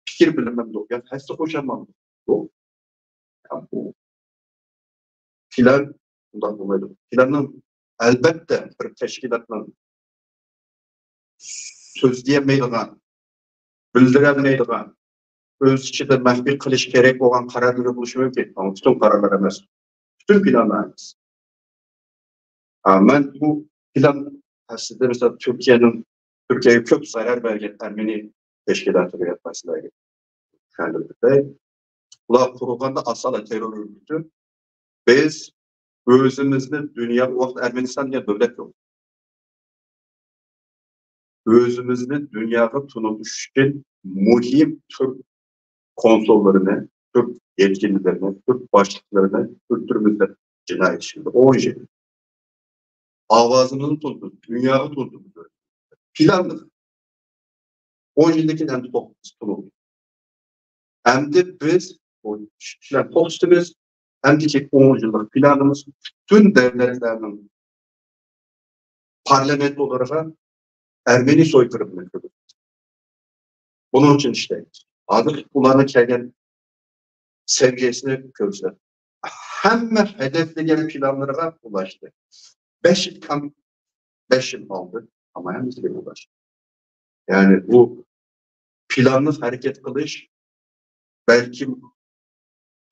پىكىر بىلمەمدۇ. يا ھەسسە قوشالمامدۇ. يا بۇ پىلان ئۇنداق بولمايدۇ. پىلاننىڭ ئەلۋەتتە بىر تەشكىلاتنىڭ سۆزلىيەلمەيدىغان، بىلدۈرەلمەيدىغان، ئۆز ئىچىدە مەخپىي قىلىش كېرەك بولغان قارارلىرى بولۇشى مۇمكىن. ئەمما پۈتۈن قارارلار ئەمەس. پۈتۈن پىلانلار ئەمەس. ئا، مەن بۇ پىلان ئەسلىدە، مىسال، تۈركىيەنىڭ، تۈركىيەگە كۆپ زەرەر بەرگەن ئەرمېنىي تەشكىلاتىغا ياتمايسىلەرگە چۈشەندۈرۈپ ئۆتەي. ئۇلار قۇرۇلغاندا ئاسانلا تېررور ئۆرگىتى. بىز ئۆزىمىزنى دۇنيا، ئۇ ۋاقىت ئەرمېنىستان دېگەن دۆلەت يوق. ئۆزىمىزنى دۇنياغا تونۇتۇش ئۈچۈن مۇھىم تۈرك كونسۇللىرىنى، تۈرك يەتكىنلىرىنى، تۈرك باشلىقلىرىنى ئۆلتۈرىمىز دەپ جىنايەت ئىشلىدى. ئون يىل. ئاۋازىمىزنى تونۇتىمىز، دۇنياغا تونۇتىمىز. پىلانلىق. ئون يىلدىن كېيىن ئەمدى توختىتىمىز. ئەمدى بىز بۇ ئىشلارنى توختىتىمىز. ئەمدىكى ئون يىللىق پىلانىمىز پۈتۈن دۆلەتلەرنىڭ پارلامېنتلىرىغا ئەرمېنىي سويكىرىمىنى كۆرگۈزىمىز. بۇنىڭ ئۈچۈن ئىشلەيمىز. ھازىر ئۇلارنىڭ كەلگەن سەۋىيەسىنى كۆرسە، ھەممە ھەدەپلىگەن پىلانلىرىغا ئۇلاشتى. بەش يىل كام، بەش يىل ئالدى، ئەمما ھەممىسىگە ئۇلاشتى. يەنى بۇ پىلانلىق ھەرىكەت قىلىش بەلكىم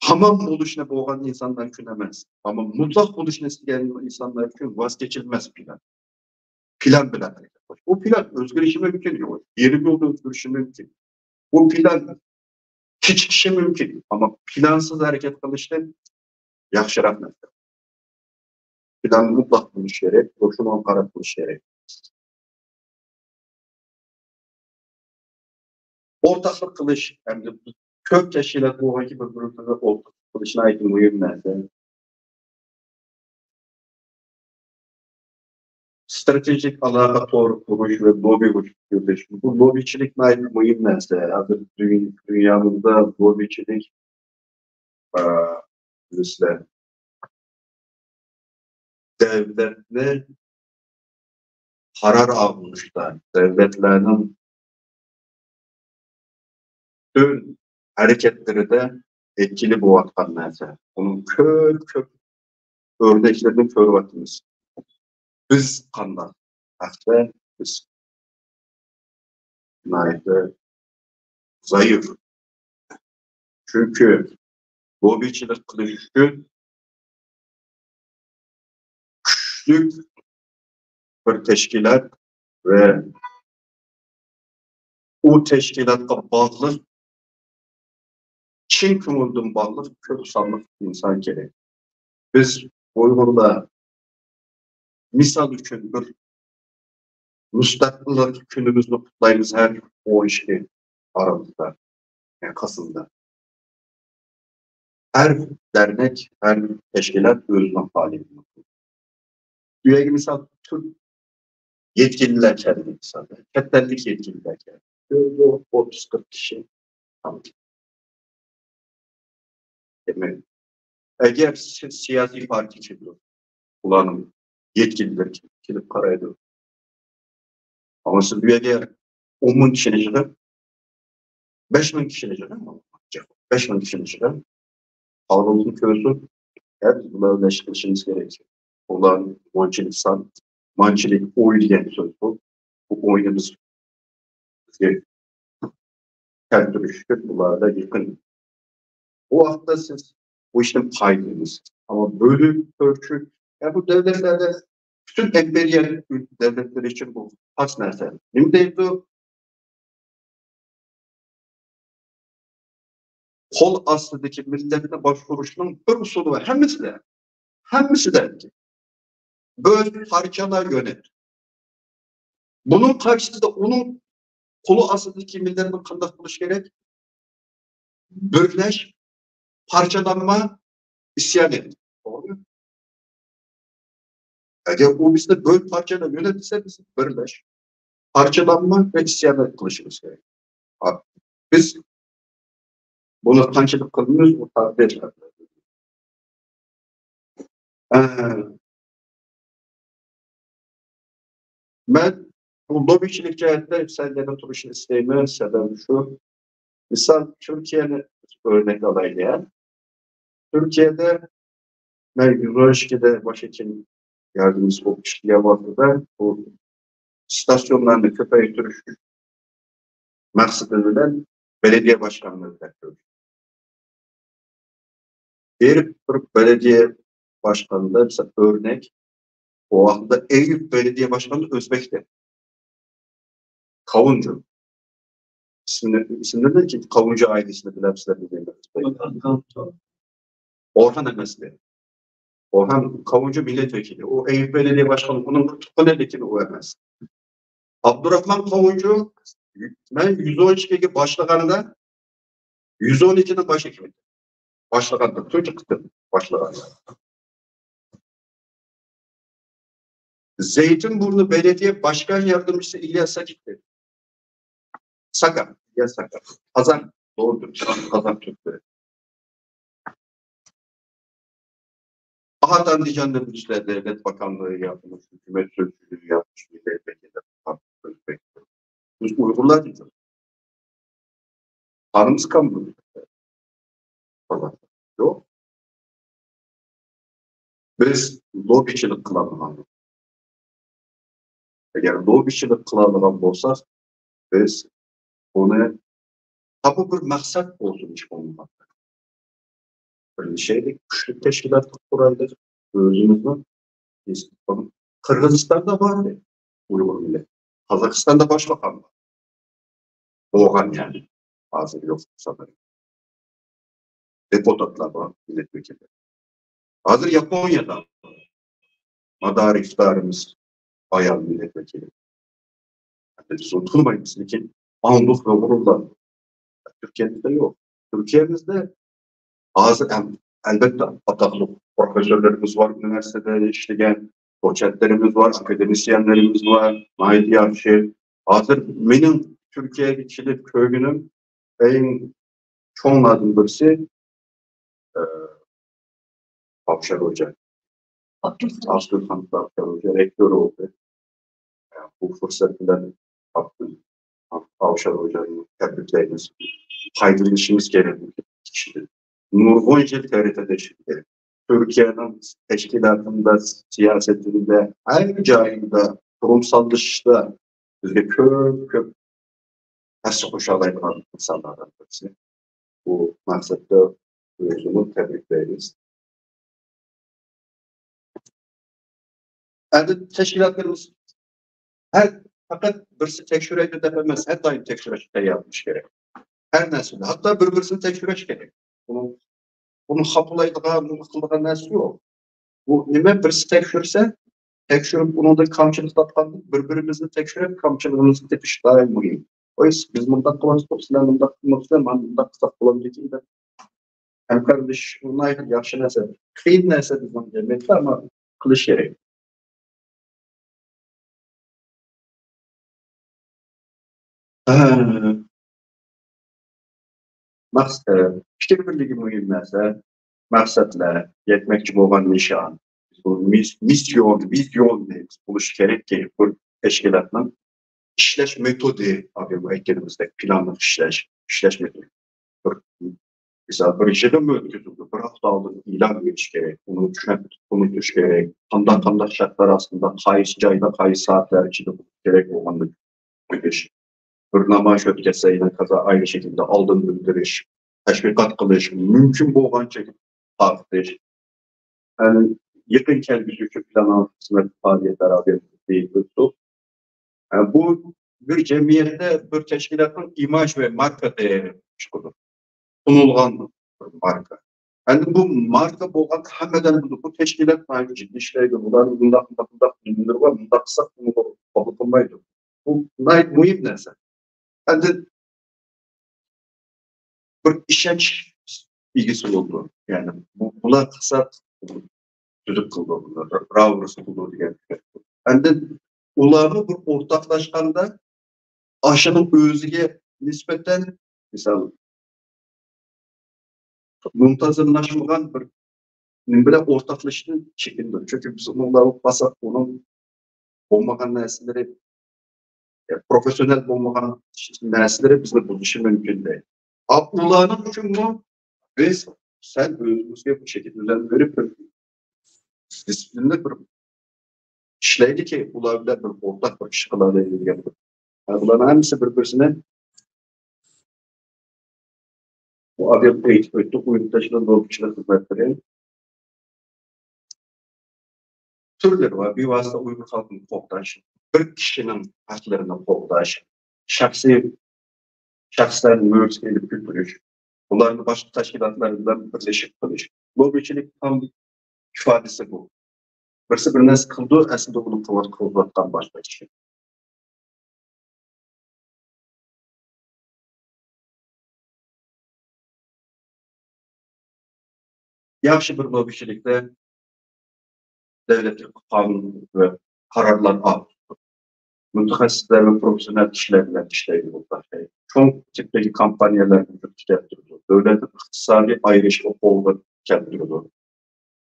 ھامان بولۇشنى بولغان ئىنسانلار ئۈچۈن ئەمەس، ئەمما مۇتلەق بولۇشنى ئىستىگەن ئىنسانلار ئۈچۈن ۋاز كېچىلمەس پىلان. پىلان بىلەن ھەرىكەت قىلىش. بۇ پىلان ئۆزگىرىشى مۇمكىن، يېرىم يولدا ئۆزگىرىشى مۇمكىن. بۇ پىلان كېچىكىشى مۇمكىن، ئەمما پىلانسىز ھەرىكەت قىلىشتىن ياخشىراق نەرسە. پىلان مۇتلەق بولۇشى كېرەك، شۇنىڭغا قاراپ قىلىش كېرەك. ئورتاقلىق قىلىش، ئەمدى كۆپ تەشكىلات بولغانكى بىر-بىرىمىزنى ئورتاق قىلىش ناھايىتى مۇھىم نەرسە. ئىستراتېگىك ئالاقە تورى قۇرۇش ۋە لوببى يۈرگۈزۈش. بۇ لوببىچىلىك ناھايىتى مۇھىم نەرسە. ھازىر دۇنيا-، دۇنيامىزدا لوببىچىلىك، ئا، بىلىسىلەر، دۆلەتنى قارار ئالغۇچتا، دۆلەتلەرنىڭ پۈتۈن ھەرىكەتلىرىدە ئەتكىلى بولۇۋاتقان نەرسە. بۇنىڭ كۆپ، كۆپ ئۆرنەكلىرىنى كۆرۈۋاتىمىز. بىز قانداق؟ ھەقتە بىز ناھايىتى زايىف. چۈنكى لوببىچىلىك قىلىش ئۈچۈن كۈچلۈك بىر تەشكىلات ۋە ئۇ تەشكىلاتقا باغلىق، چىن كۆڭۈلدىن باغلىق كۆپ سانلىق ئىنسان كېرەك. بىز ئۇيغۇرلار، مىسال ئۈچۈن، بىر مۇستەقىللىق كۈنىمىزنى قۇتلايمىز ھەر ئون ئىككى ئارىلىقتا، يەنى قىزىلدا. ھەر دەرنەك، ھەر تەشكىلات ئۆزىنىڭ پائالىيىتىنى قىلىدۇ. بۇ يەرگە مىسال، تۈرك يەتكىنلەر كەلدى، مىسال، چەت ئەللىك يەتكىنلەر كەلدى. كۆردۇق، ئوتتۇز قىرىق كىشى. دېمەك، ئەگەر سىز سىياسىي پارتىيە كېلىدۇ، ئۇلارنىڭ يەتكىنلىرى كېلىپ قارايدۇ. ئەمما سىز بۇ يەرگە ئون مىڭ كىشىنى يىغىپ، بەش مىڭ كىشىنى يىغىپ، بەش مىڭ كىشىنى يىغىپ، ئاغزىمىزنى كۆرسۇن، ھە، بىز بۇلار بىلەن ئىش قىلىشىمىز كېرەك. ئۇلار مانچىلىك سان، مانچىلىك ئوي دېگەن سۆز بۇ. بۇ ئوينى بىز، بىزگە كەلتۈرۈش ئۈچۈن بۇلاردا يېقىن. بۇ ۋاقىتتا سىز بۇ ئىشتىن پايدىلىنىسىز. ئەمما بۆلۈپ، پۈركۈپ، يا بۇ دۆلەتلەردە پۈتۈن ئىمپېرىيە دۆلەتلىرى ئۈچۈن بۇ خاس نەرسە. نېمە دەيدۇ؟ قول ئاستىدىكى مىللەتنى باشقۇرۇشنىڭ بىر ئۇسۇلى بار. ھەممىسىدە، ھەممىسىدە بۆل، پارچالا، يۆنەت. بۇنىڭ قارشىسىدا ئۇنىڭ قولى ئاستىدىكى مىللەتنى قانداق قىلىش كېرەك؟ بىرلەش، پارچىلانما، ئىسيان ئېيت. توغرىمۇ؟ ئەگەر ئۇ بىزنى بۆل، پارچىلا، يۆنەت دېسە، بىز بىرلەش، پارچىلانما ۋە ئىسيان ئېيت قىلىشىمىز كېرەك. ھا، بىز بۇنى قانچىلىك قىلىمىز، ئۇ تەقدىر. ئە، مەن بۇ لوببىچىلىك جەھەتتە سەن يەنە تۇرۇشنى ئىستەيمەن، سەۋەبى شۇ. مىسال، تۈركىيەنى ئۆرنەك ئالايلى، ھە؟ تۈركىيەدە مەن يۈز ئون ئىككىدە باش ھېكىم ياردىمچىسى بولۇپ ئىشلىگەن ۋاقتىدا بۇ ئىستاسيونلارنى كۆپەيتۈرۈش مەقسىتى بىلەن بەلەدىيە باشقانلىرى تەكشۈرۈش. بېرىپ بىر بەلەدىيە باشقانىدا، مىسال، ئۆرنەك، ئۇ ۋاقىتتا ئەيۇب بەلەدىيە باشقانى ئۆزبەكتە. قاۋۇنجۇ. ئىسمىنى، ئىسمىنى بىلمەيمەن، قاۋۇنجۇ ئائىلىسىنى بىلەمسىلەر دېگەندە. ئورھان ئەمەستى. ئورھان قاۋۇنجۇ مىللەت ۋەكىلى. ئۇ ئەيۇب بەلەدىيە باشقانى، ئۇنىڭ بىر تۇغقىنى، لېكىن ئۇ ئەمەس. ئابدۇراخمان قاۋۇنجۇ، مەن يۈز ئون ئىككىگە باشلىغاندا، يۈز ئون ئىككىنىڭ باش ھېكىمى. باشلىغاندا، تۇنجى قېتىم باشلىغاندا. زەيتىنبۇرنى بەلەدىيە باشقان ياردىمچىسى ئىلياس ساكىتتى. ساكا، ئىلياس ساكا. قازاق، دوغرۇ تۈرك، قازاق تۈركلىرى. ئاھات ئاندىجاندا بىزلەر دۆلەت باكانلىرى ياكى ھۆكۈمەت سۆزچىلىرى ياكى مىللەت ۋەكىللىرى، بىز ئۇيغۇرلار دېدۇق. قانىمىز قانمىدى. يوق. بىز لوببىچىلىق قىلالمىغان. ئەگەر لوببىچىلىق قىلالىغان بولساق، بىز بۇنى، ھا، بۇ بىر مەقسەت بولسۇن، ھېچ بولمىغاندا. بىرلىشەيلى، كۈچلۈك تەشكىلات قۇرايلى. ئۆزىمىزنىڭ، قىرغىزىستاندا بار ئۇيغۇر مىللىتى. قازاقىستاندا باشلىقان بار. بولغان يەنى. ھازىر يوق سانىدى. دېپۇتاتلار بار، مىللەت ۋەكىللىرى. ھازىر ياپونىيەدە مادارى ئىقتىدارىمىز ئايال مىللەت ۋەكىلى. بىز ئۇنى تونۇمايمىز، لېكىن ئاڭلىق ۋە غۇرۇرلان. تۈركىيەمىزدە يوق. تۈركىيەمىزدە ھازىر ھەم، ئەلۋەتتە، ئاتاقلىق پروفېسسورلىرىمىز بار، ئۇنىۋېرسىتېتتا ئىشلىگەن، دوتسېنتلىرىمىز بار، ئاكادېمىسىيەنلىرىمىز بار، ناھايىتى ياخشى. ھازىر مېنىڭ تۈركىيەگە كېلىپ كۆرگىنىم، ئەڭ چوڭلاردىن بىرسى، ئە، ئاۋشار ھوجا. ئابدۇرخان. ئابدۇرخان ئاۋشار ھوجا رېكتور بولدى. ئە، بۇ پۇرسەت بىلەن ئابدۇ-، ئاۋشار ھوجانى تەبرىكلەيمىز. پايدىلىنىشىمىز كېرەك بۇ كىشىدىن. نۇرغۇن يىل تەرىقەتدە ئىشلىدى. تۈركىيەنىڭ تەشكىلاتىندا، سىياسىتىدە، ھەر جايىدا، قۇرۇمساللىشىشتا بىزگە كۆپ، كۆپ ھەسسە قوشالايدىغان ئىنسانلاردىن بىرسى. بۇ مەقسەتتە ئۆزىمۇ تەبرىكلەيمىز. ئەمدى تەشكىلاتلىرىمىز ھەر، پەقەت بىرسى تەكشۈرەيدۇ دەپ ئەمەس، ھەر دائىم تەكشۈرۈشكە تەييار بولۇش كېرەك. ھەر نەرسىنى، ھەتتا بىر-بىرسىنى تەكشۈرۈش كېرەك. بۇنىڭ، بۇنى خاپىلايدىغان، بۇنى قىلىدىغان نەرسە يوق. بۇ نېمە، بىرسى تەكشۈرسە، تەكشۈرۈپ ئۇنىڭدا كامچىلىق تاپقاندىن بىر-بىرىمىزنى تەكشۈرۈپ كامچىلىقىمىزنى تېپىش دائىم مۇھىم. قوي، بىز مۇنداق قىلىۋاتىمىز، سىلەر مۇنداق قىلماپسىلەر، مانا مۇنداق قىلساق بولامدىكىن دەپ ھەمكارلىشىش، بۇ ناھايىتى ياخشى نەرسە. قىيىن نەرسە بىزنىڭ جەمئىيەتتە، ئەمما قىلىش كېرەك. ھە. مەقس-، ئە، پىكىر بىرلىكى مۇھىم نەرسە، مەقسەتلەر، يەتمەكچى بولغان نىشان، بۇ مىس-، مىسسىيون، ۋىزيون دەيمىز، بولۇشى كېرەككى، بىر تەشكىلاتنىڭ ئىشلەش مېتودى، ئابىمۇ ئېيتكىنىمىزدەك، پىلانلىق ئىشلەش، ئىشلەش مېتودى. بىر، مىسال، بىر يىغىنمۇ ئۆتكۈزۈلىدۇ، بىر ھەپتە ئالدىن ئېلان بېرىش كېرەك، ئۇنى چۈشەندۈرۈپ تونۇتۇش كېرەك، قانداق، قانداق شەرتلەر ئاستىدا، قايسى جايدا، قايسى سائەتلەر ئىچىدە بولۇش كېرەك بولغانلىقى. بىر نامايىش ئۆتكەزسە، يەنە قازا ئايرى شەكىلدە ئالدىن بىلدۈرۈش، تەشۋىقات قىلىش، مۇمكىن بولغانچە تارقىتىش. يەنى يېقىن كەلگۈسى ئۈچۈن پىلانلانغان خىزمەت پائالىيەتلەر ئاۋزىدا ئۆتتۇق. ئە، بۇ بىر جەمئىيەتتە بىر تەشكىلاتنىڭ ئىماج ۋە ماركا دەيرىگە چىقىدۇ. تونۇلغان بىر ماركا. ئەمدى بۇ ماركا بولغان ھەممىدىن بۇ، بۇ تەشكىلات ناھايىتى جىددىي ئىشلەيدۇ. بۇلارنىڭ مۇنداق، مۇنداق، مۇنداق ئۈنۈملىرى بار، مۇنداق قىلساق بۇنى قوبۇل قىلمايدۇ. بۇ ناھايىتى مۇھىم نەرسە. ئەمدى بىر ئىشەنچ ئىگىسى بولىدۇ. يەنى بۇ، بۇلار قىلسا تۈزۈپ قىلىدۇ، بۇلار راۋۇرۇس قىلىدۇ دېگەن گەپ. ئەمدى ئۇلارمۇ بىر ئورتاقلاشقاندا ئاشۇنىڭ ئۆزىگە نىسبەتەن، مىسال، مۇنتىزىملاشمىغان بىر نېمە بىلەن ئورتاقلىشىشتىن چېكىنىدۇ. چۈنكى بىز ئۇنىڭ بىلەن قالساق، ئۇنىڭ بولمىغان نەرسىلىرى، پروفېسسىونال بولمىغان نەرسىلىرى بىزنى بۇزۇشى مۇمكىن دەيدۇ. ئا، ئۇلارنىڭ ئۈچۈنمۇ بىز سەل ئۆزىمىزگە بىر چېكىت ئۆزەن بېرىپ، بىر دىسپلىنلىق بىر ئىشلەيلىكى، ئۇلار بىلەن بىر ئورتاق بىر ئىش قىلالايلى دېگەن. ھە، بۇلارنىڭ ھەممىسى بىر-بىرسىنى بۇ ئادەم ئېيتىپ ئۆتتى، ئۇيغۇر تەشكىلات لوببىچىلىق خىزمەتلىرى تۈرلىرى بار. بىۋاسىتە ئۇيغۇر خەلقىنى قوغداش، بىر كىشىنىڭ ھەقلىرىنى قوغداش، شەخسىي، شەخسلەرنى مۈلۈكسىز ئېلىپ كۆتۈرۈش، بۇلارنى باشقا تەشكىلاتلار بىلەن بىرلىشىپ قىلىش. لوببىچىلىك تام ئىپادىسى بۇ. بىرسى بىر نەرسە قىلىدۇ، ئەسلىدە ئۇنى قىلىۋات-، قىلىۋاتقان باشقا كىشى. ياخشى بىر لوببىچىلىكتە دۆلەتلىك قانۇن ۋە قارارلار ئاپتۇ. مۇتەخەسسىسلەر ۋە پروفېسسىيونال كىشىلەر بىلەن ئىشلەيدۇ. چوڭ تىپتىكى كومپانىيەلەر ۋۇجۇدقا كەلتۈرىدۇ. دۆلەتنىڭ ئىقتىسادىي ئايرىشىشىغا قولغا كەلتۈرىدۇ.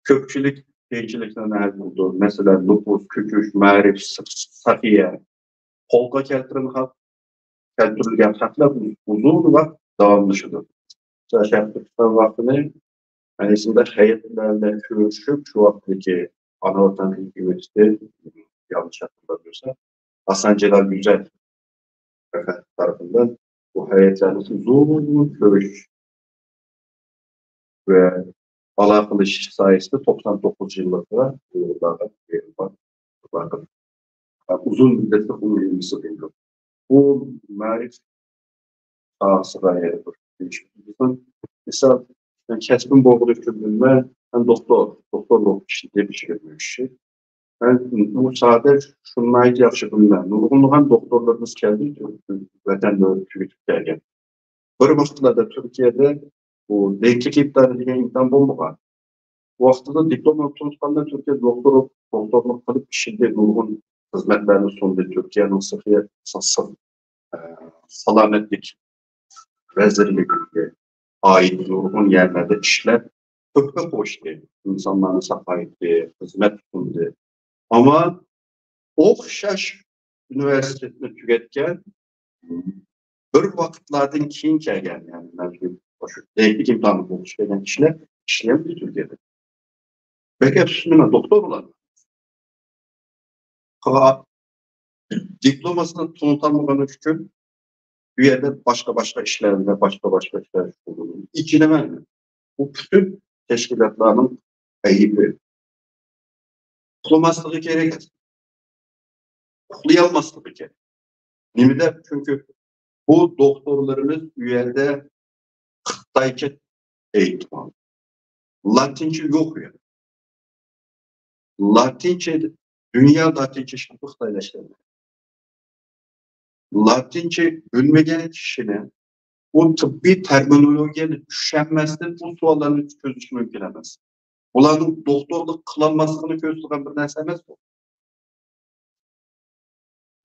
كۆپچىلىك قىيىنچىلىقلارنى ھەل قىلىدۇ. مەسىلەن، نوپۇس، كۆچۈش، مەرىپ، ساخ-، ساخىيە، قولغا كەلتۈرۈلگەن ھەق، كەلتۈرۈلگەن ھەقلەر ئۇزۇن ۋاقىت داۋاملىشىدۇ. مىسال، شەرقىي تۈركىستان ۋاقتىنى مەن ئېسىمدە ھەيئەتلەر بىلەن كۆرۈشۈپ، شۇ ۋاقىتتىكى ئانا ۋەتەن ھۆكۈمىتى، يالغۇز ھەقىمدە بولسا، ھاسان جالال گۈزەل تەرىپىندىن بۇ ھەيئەتلەرنى ئۇزۇن كۆرۈش ۋە ئالاقىلىشىش ساھەسىدە توقسان توققۇزىنچى يىللىقىدا ئۇيغۇرلارغا بېرىلغان ئۇزۇن مۇددەتلىك ئۇيغۇر بولىدۇ. بۇ مەرىپ ساھەسىدە يەنە بىر دېيىشىم. مىسال، مەن كەسپىم بولغىنى ئۈچۈن بىلمەن، مەن دوختۇر، دوختۇر بولۇپ ئىشلىدىم يىگىرمە ئۈچ يىل. مەن بۇ ساھەدە شۇنى ناھايىتى ياخشى بىلىمەن. نۇرغۇنلىغان دوختۇرلىرىمىز كەلدى، ۋەتەندە تۈگىتىپ كەلگەن. بىر ۋاقىتلاردا تۈركىيەدە بۇ دېڭكلىك ئىمتىھانى دېگەن ئىمتىھان بولمىغان. ۋاقتىدا دىپلومنى تونۇتقاندا تۈركىيە دوختۇر، دوختۇرلۇق قىلىپ ئىشلىدى، نۇرغۇن خىزمەتلەرنى سۇندى. تۈركىيەنىڭ سىخىيە، سا-، سا-، ئە، سالامەتلىك ۋەزىرلىكىگە ئائىت نۇرغۇن يەرلەردە ئىشلەپ، تۆھپە قوشتى. ئىنسانلارنى ساقايتتى، خىزمەت سۇندى. ئەمما ئوخشاش ئۇنىۋېرسىتېتنى تۈگەتكەن، بىر ۋاقىتلاردىن كېيىن كەلگەن، يەنى مەن شۇ، شۇ دەيتلىك ئىمتىھاننى بولۇش كەلگەن كىشىلەر ئىشلىيەلمىدى تۈركىيەدە. بەك ئەپسۇسلىنىمەن، دوختۇر بولالمىدى. قىلغان دىپلوماسىنى تونۇتالمىغىنى ئۈچۈن بۇ يەردە باشقا، باشقا ئىشلار بىلەن، باشقا، باشقا ئىشلار شۇغۇللىنىدۇ. ئېچىنىمەن. بۇ پۈتۈن تەشكىلاتلارنىڭ ئەيىبى. ئۇخلىماسلىقى كېرەك. ئۇخلىيالماسلىقى كېرەك. نېمە دەپ؟ چۈنكى بۇ دوختۇرلىرىمىز ئۇ يەردە خىتايچە ئېيتقان. لاتىنچە يوق ئۇ يەردە. لاتىنچە، دۇنيا لاتىنچە ئىشلىتىدۇ، خىتايلار ئىشلەتمەيدۇ. لاتىنچە بىلمىگەن كىشىنى ئۇ تېببىي تېرمىنولوگىيەنى چۈشەنمەستىن ئۇ سوئاللارنى چۈشۈرۈش مۇمكىن ئەمەس. ئۇلارنىڭ دوختۇرلۇق قىلالماسلىقىنى كۆرسىتىدىغان بىر نەرسە ئەمەس بۇ.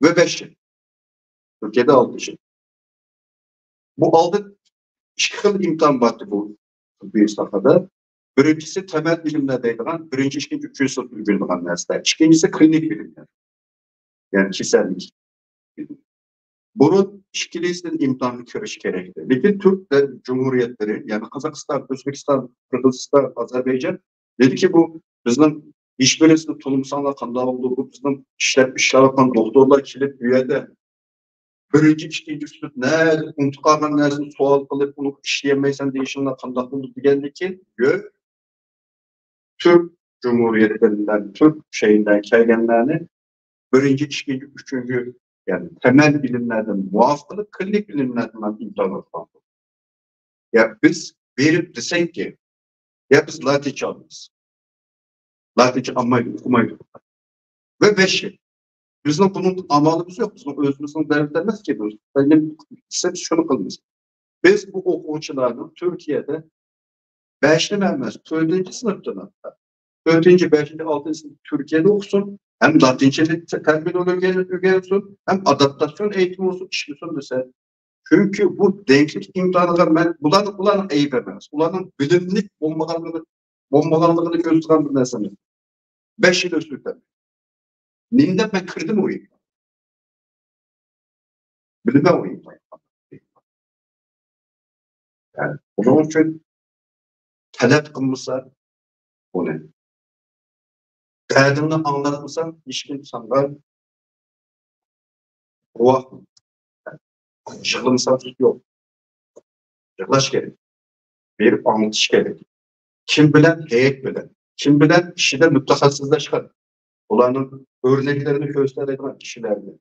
ۋە بەش يىل. تۈركىيەدە ئالتە يىل. بۇ ئالدىن ئىككى خىل ئىمتىھان بارتى بۇ تېببىي ساھەدە. بىرىنچىسى تەمەل بىلىملەر دەيدىغان، بىرىنچى، ئىككىنچى، ئۈچىنچى سىنىپتا ئۆگىنىدىغان نەرسىلەر. ئىككىنچىسى كلىنىك بىلىملەر. يەنى كېسەللىك. بۇرۇن ئىككىلىسىدىن ئىمتىھانغا كىرىش كېرەكتى. لېكىن تۈرك دە-، جۇمھۇرىيەتلىرى، يەنى قازاقىستان، ئۆزبېكىستان، قىرغىزىستان، ئازەربەيجان دېدىكى، بۇ بىزنىڭ ھېچبىرىسىنى تونۇمىساڭلار قانداق بولىدۇ؟ بۇ بىزنىڭ ئىشلەپ، ئىشلەۋاتقان دوختۇرلار كېلىپ بۇ يەردە بىرىنچى، ئىككىنچى ئۈسلۈب نەدە ئۇنتۇپ قالغان نەرسىنى سوئال قىلىپ، ئۇنى ئىشلىيەلمەيسەن دېيىشىڭلار قانداق بولىدۇ دېگەندىن كېيىن، يۆ-، تۈرك جۇمھۇرىيەتلىرىدىن، تۈرك شەھىرىدىن كەلگەنلەرنى بىرىنچى، ئىككىنچى، ئۈچىنچى، يەنى تەمەل بىلىملەردىن مۇۋاپىقلىق، كىلىنىك بىلىملەردىن ئىمتىھان ئالغان. يا بىز بېرىپ دېسەككى، يا بىز لاتىنچە ئالىمىز. لاتىنچە ئالمايدۇ، ئوقۇمايدۇ. ۋە بەش يىل. بىزنىڭ بۇنىڭ ئامالىمىز يوق. بىزنىڭ ئۆزىمىزنىڭ دەۋلىتى ئەمەس كى بۇ. بىز شۇنى قىلىمىز. بىز بۇ ئوقۇغۇچىلارنىڭ تۈركىيەدە بەشنىمۇ ئەمەس، تۆتىنچى سىنىپتىن ھەتتا. تۆتىنچى، بەشىنچى، ئالتىنچى سىنىپ تۈركىيەدە ئوقۇسۇن، ھەم لاتىنچە تېرمىنولوگىيەنى ئۆگەنسۇن، ھەم ئاداپتاتسىيون ئېيتىم بولسۇن، ئىشلىسۇن دېسە. چۈنكى بۇ دەڭلىك ئىمتىھانغا مەن، بۇلارنىڭ، ئۇلارنىڭ ئەيىبى ئەمەس. ئۇلارنىڭ بىلىملىك بولمىغانلىقىنى، بولمىغانلىقىنى كۆرسىتىدىغان بىر نەرسە ئەمەس. بەش يىل ئۆتۈپ ئۆتەمدۇ. نېمە دەپ مەن كىردىم ئۇ يەرگە؟ بىلىمەن ئۇ يەرگە. يەنى بۇنىڭ ئۈچۈن تەلەپ قىلمىسا ئۇنى، دەردىڭنى ئاڭلاتمىساڭ، ھېچكىم ساڭا غۇۋا، يىغلىمىساڭ سۈت يوق. يىغلاش كېرەك. بېرىپ ئاڭلىتىش كېرەك. كىم بىلەن؟ ھەيئەت بىلەن. كىم بىلەن؟ ئىشىدا مۇتەخەسسىسلەشكەن. ئۇلارنىڭ ئۆرنەكلىرىنى كۆرسىتەلەيدىغان كىشىلەر بىلەن.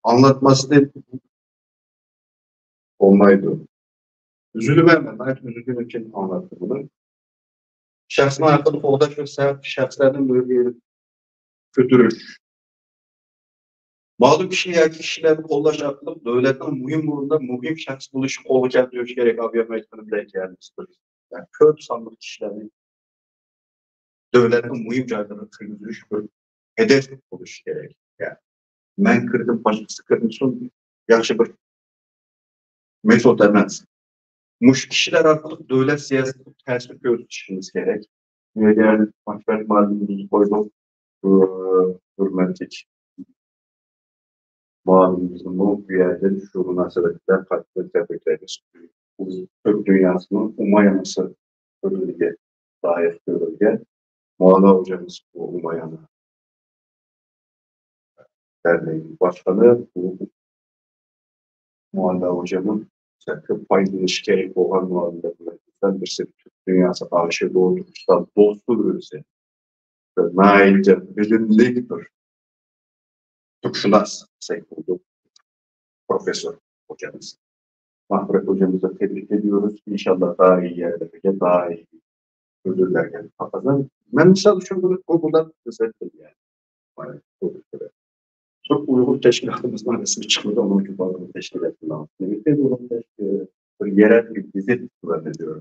ئاڭلاتماستىن بولمايدۇ. ئۈزۈلىمەن، مەن ناھايىتى ئۈزۈلگىنىم كېلىپ ئاڭلاتتىم بۇنى. شەخسنىڭ ھەققىنى قوغداش ۋە سەۋەبلىك شەخسلەرنى مۇدىرىيە كۆتۈرۈش. مەلۇم كىشى ياكى كىشىلەرنى قوللاش ئارقىلىق دۆلەتنىڭ مۇھىم ئورۇندا مۇھىم شەخس بولۇشىغا قولغا كەلتۈرۈش كېرەك، ئاۋۇ يەرگە ئېيتقىنىمدەك، يەنى بىر، يەنى كۆپ سانلىق كىشىلەرنى دۆلەتنىڭ مۇھىم جايلىرىغا كىرگۈزۈش بىر ھەدەپ بولۇشى كېرەك. يەنى مەن كىردىم، باشقىسى كىرمىسۇن، ياخشى بىر مېتود ئەمەس. مۇشۇ كىشىلەر ئارقىلىق دۆلەت سىياسىتىگە تەسىر كۆرسىتىشىمىز كېرەك. بۇ يەردە مۇھەببەت مۇئەللىمىمىزنى قويدۇق. بۇ ھۆرمەتلىك مۇئەللىمىمىزنىمۇ بۇ يەردىن شۇ مۇناسىۋەت بىلەن قەلبىدىن تەبرىكلەيمىز. بۇ تۈرك دۇنياسىنىڭ ئۇمايانىسى كۆرۈلگەن، لايىق كۆرۈلگەن. مۇئەللىم ھوجامىز بۇ ئۇمايانى دەرنىكىنىڭ باشقىلىرى بۇ مۇئەللىم ھوجامنىڭ كۆپ پايدىلىنىشى كېرەك بولغان مۇئەللىملەردىن بىرسى. پۈتۈن دۇنياسى ئاشىق بولدى، ئۇستاز دوستى ئۆزى. بىر ناھايىتى بىلىملىك بىر تۈركشۇناس دېسەك بولىدۇ، پروفېسسور ھوجامىز. مەغپىرەت ھوجامىزنى تەبرىك ئېدىيورۇز. ئىنشاللا دائىم يەرلەرگە، دائىم ئۆدۈللەرگە قازان. مەن مىسال ئۈچۈن بۇنى گوگولدا ئىزدەتتىم يەنى. تۈرك ئۇيغۇر تەشكىلاتىمىزنىڭ رەسمىي چىقمىدى، ئۇنىڭ ئۈچۈن بارغان تەشكىلاتنىڭ. نېمىشقا ئۇيغۇر تەشكىلاتى بىر يەرەل بىر گېزىت خىزمەت ئېتىدۇ.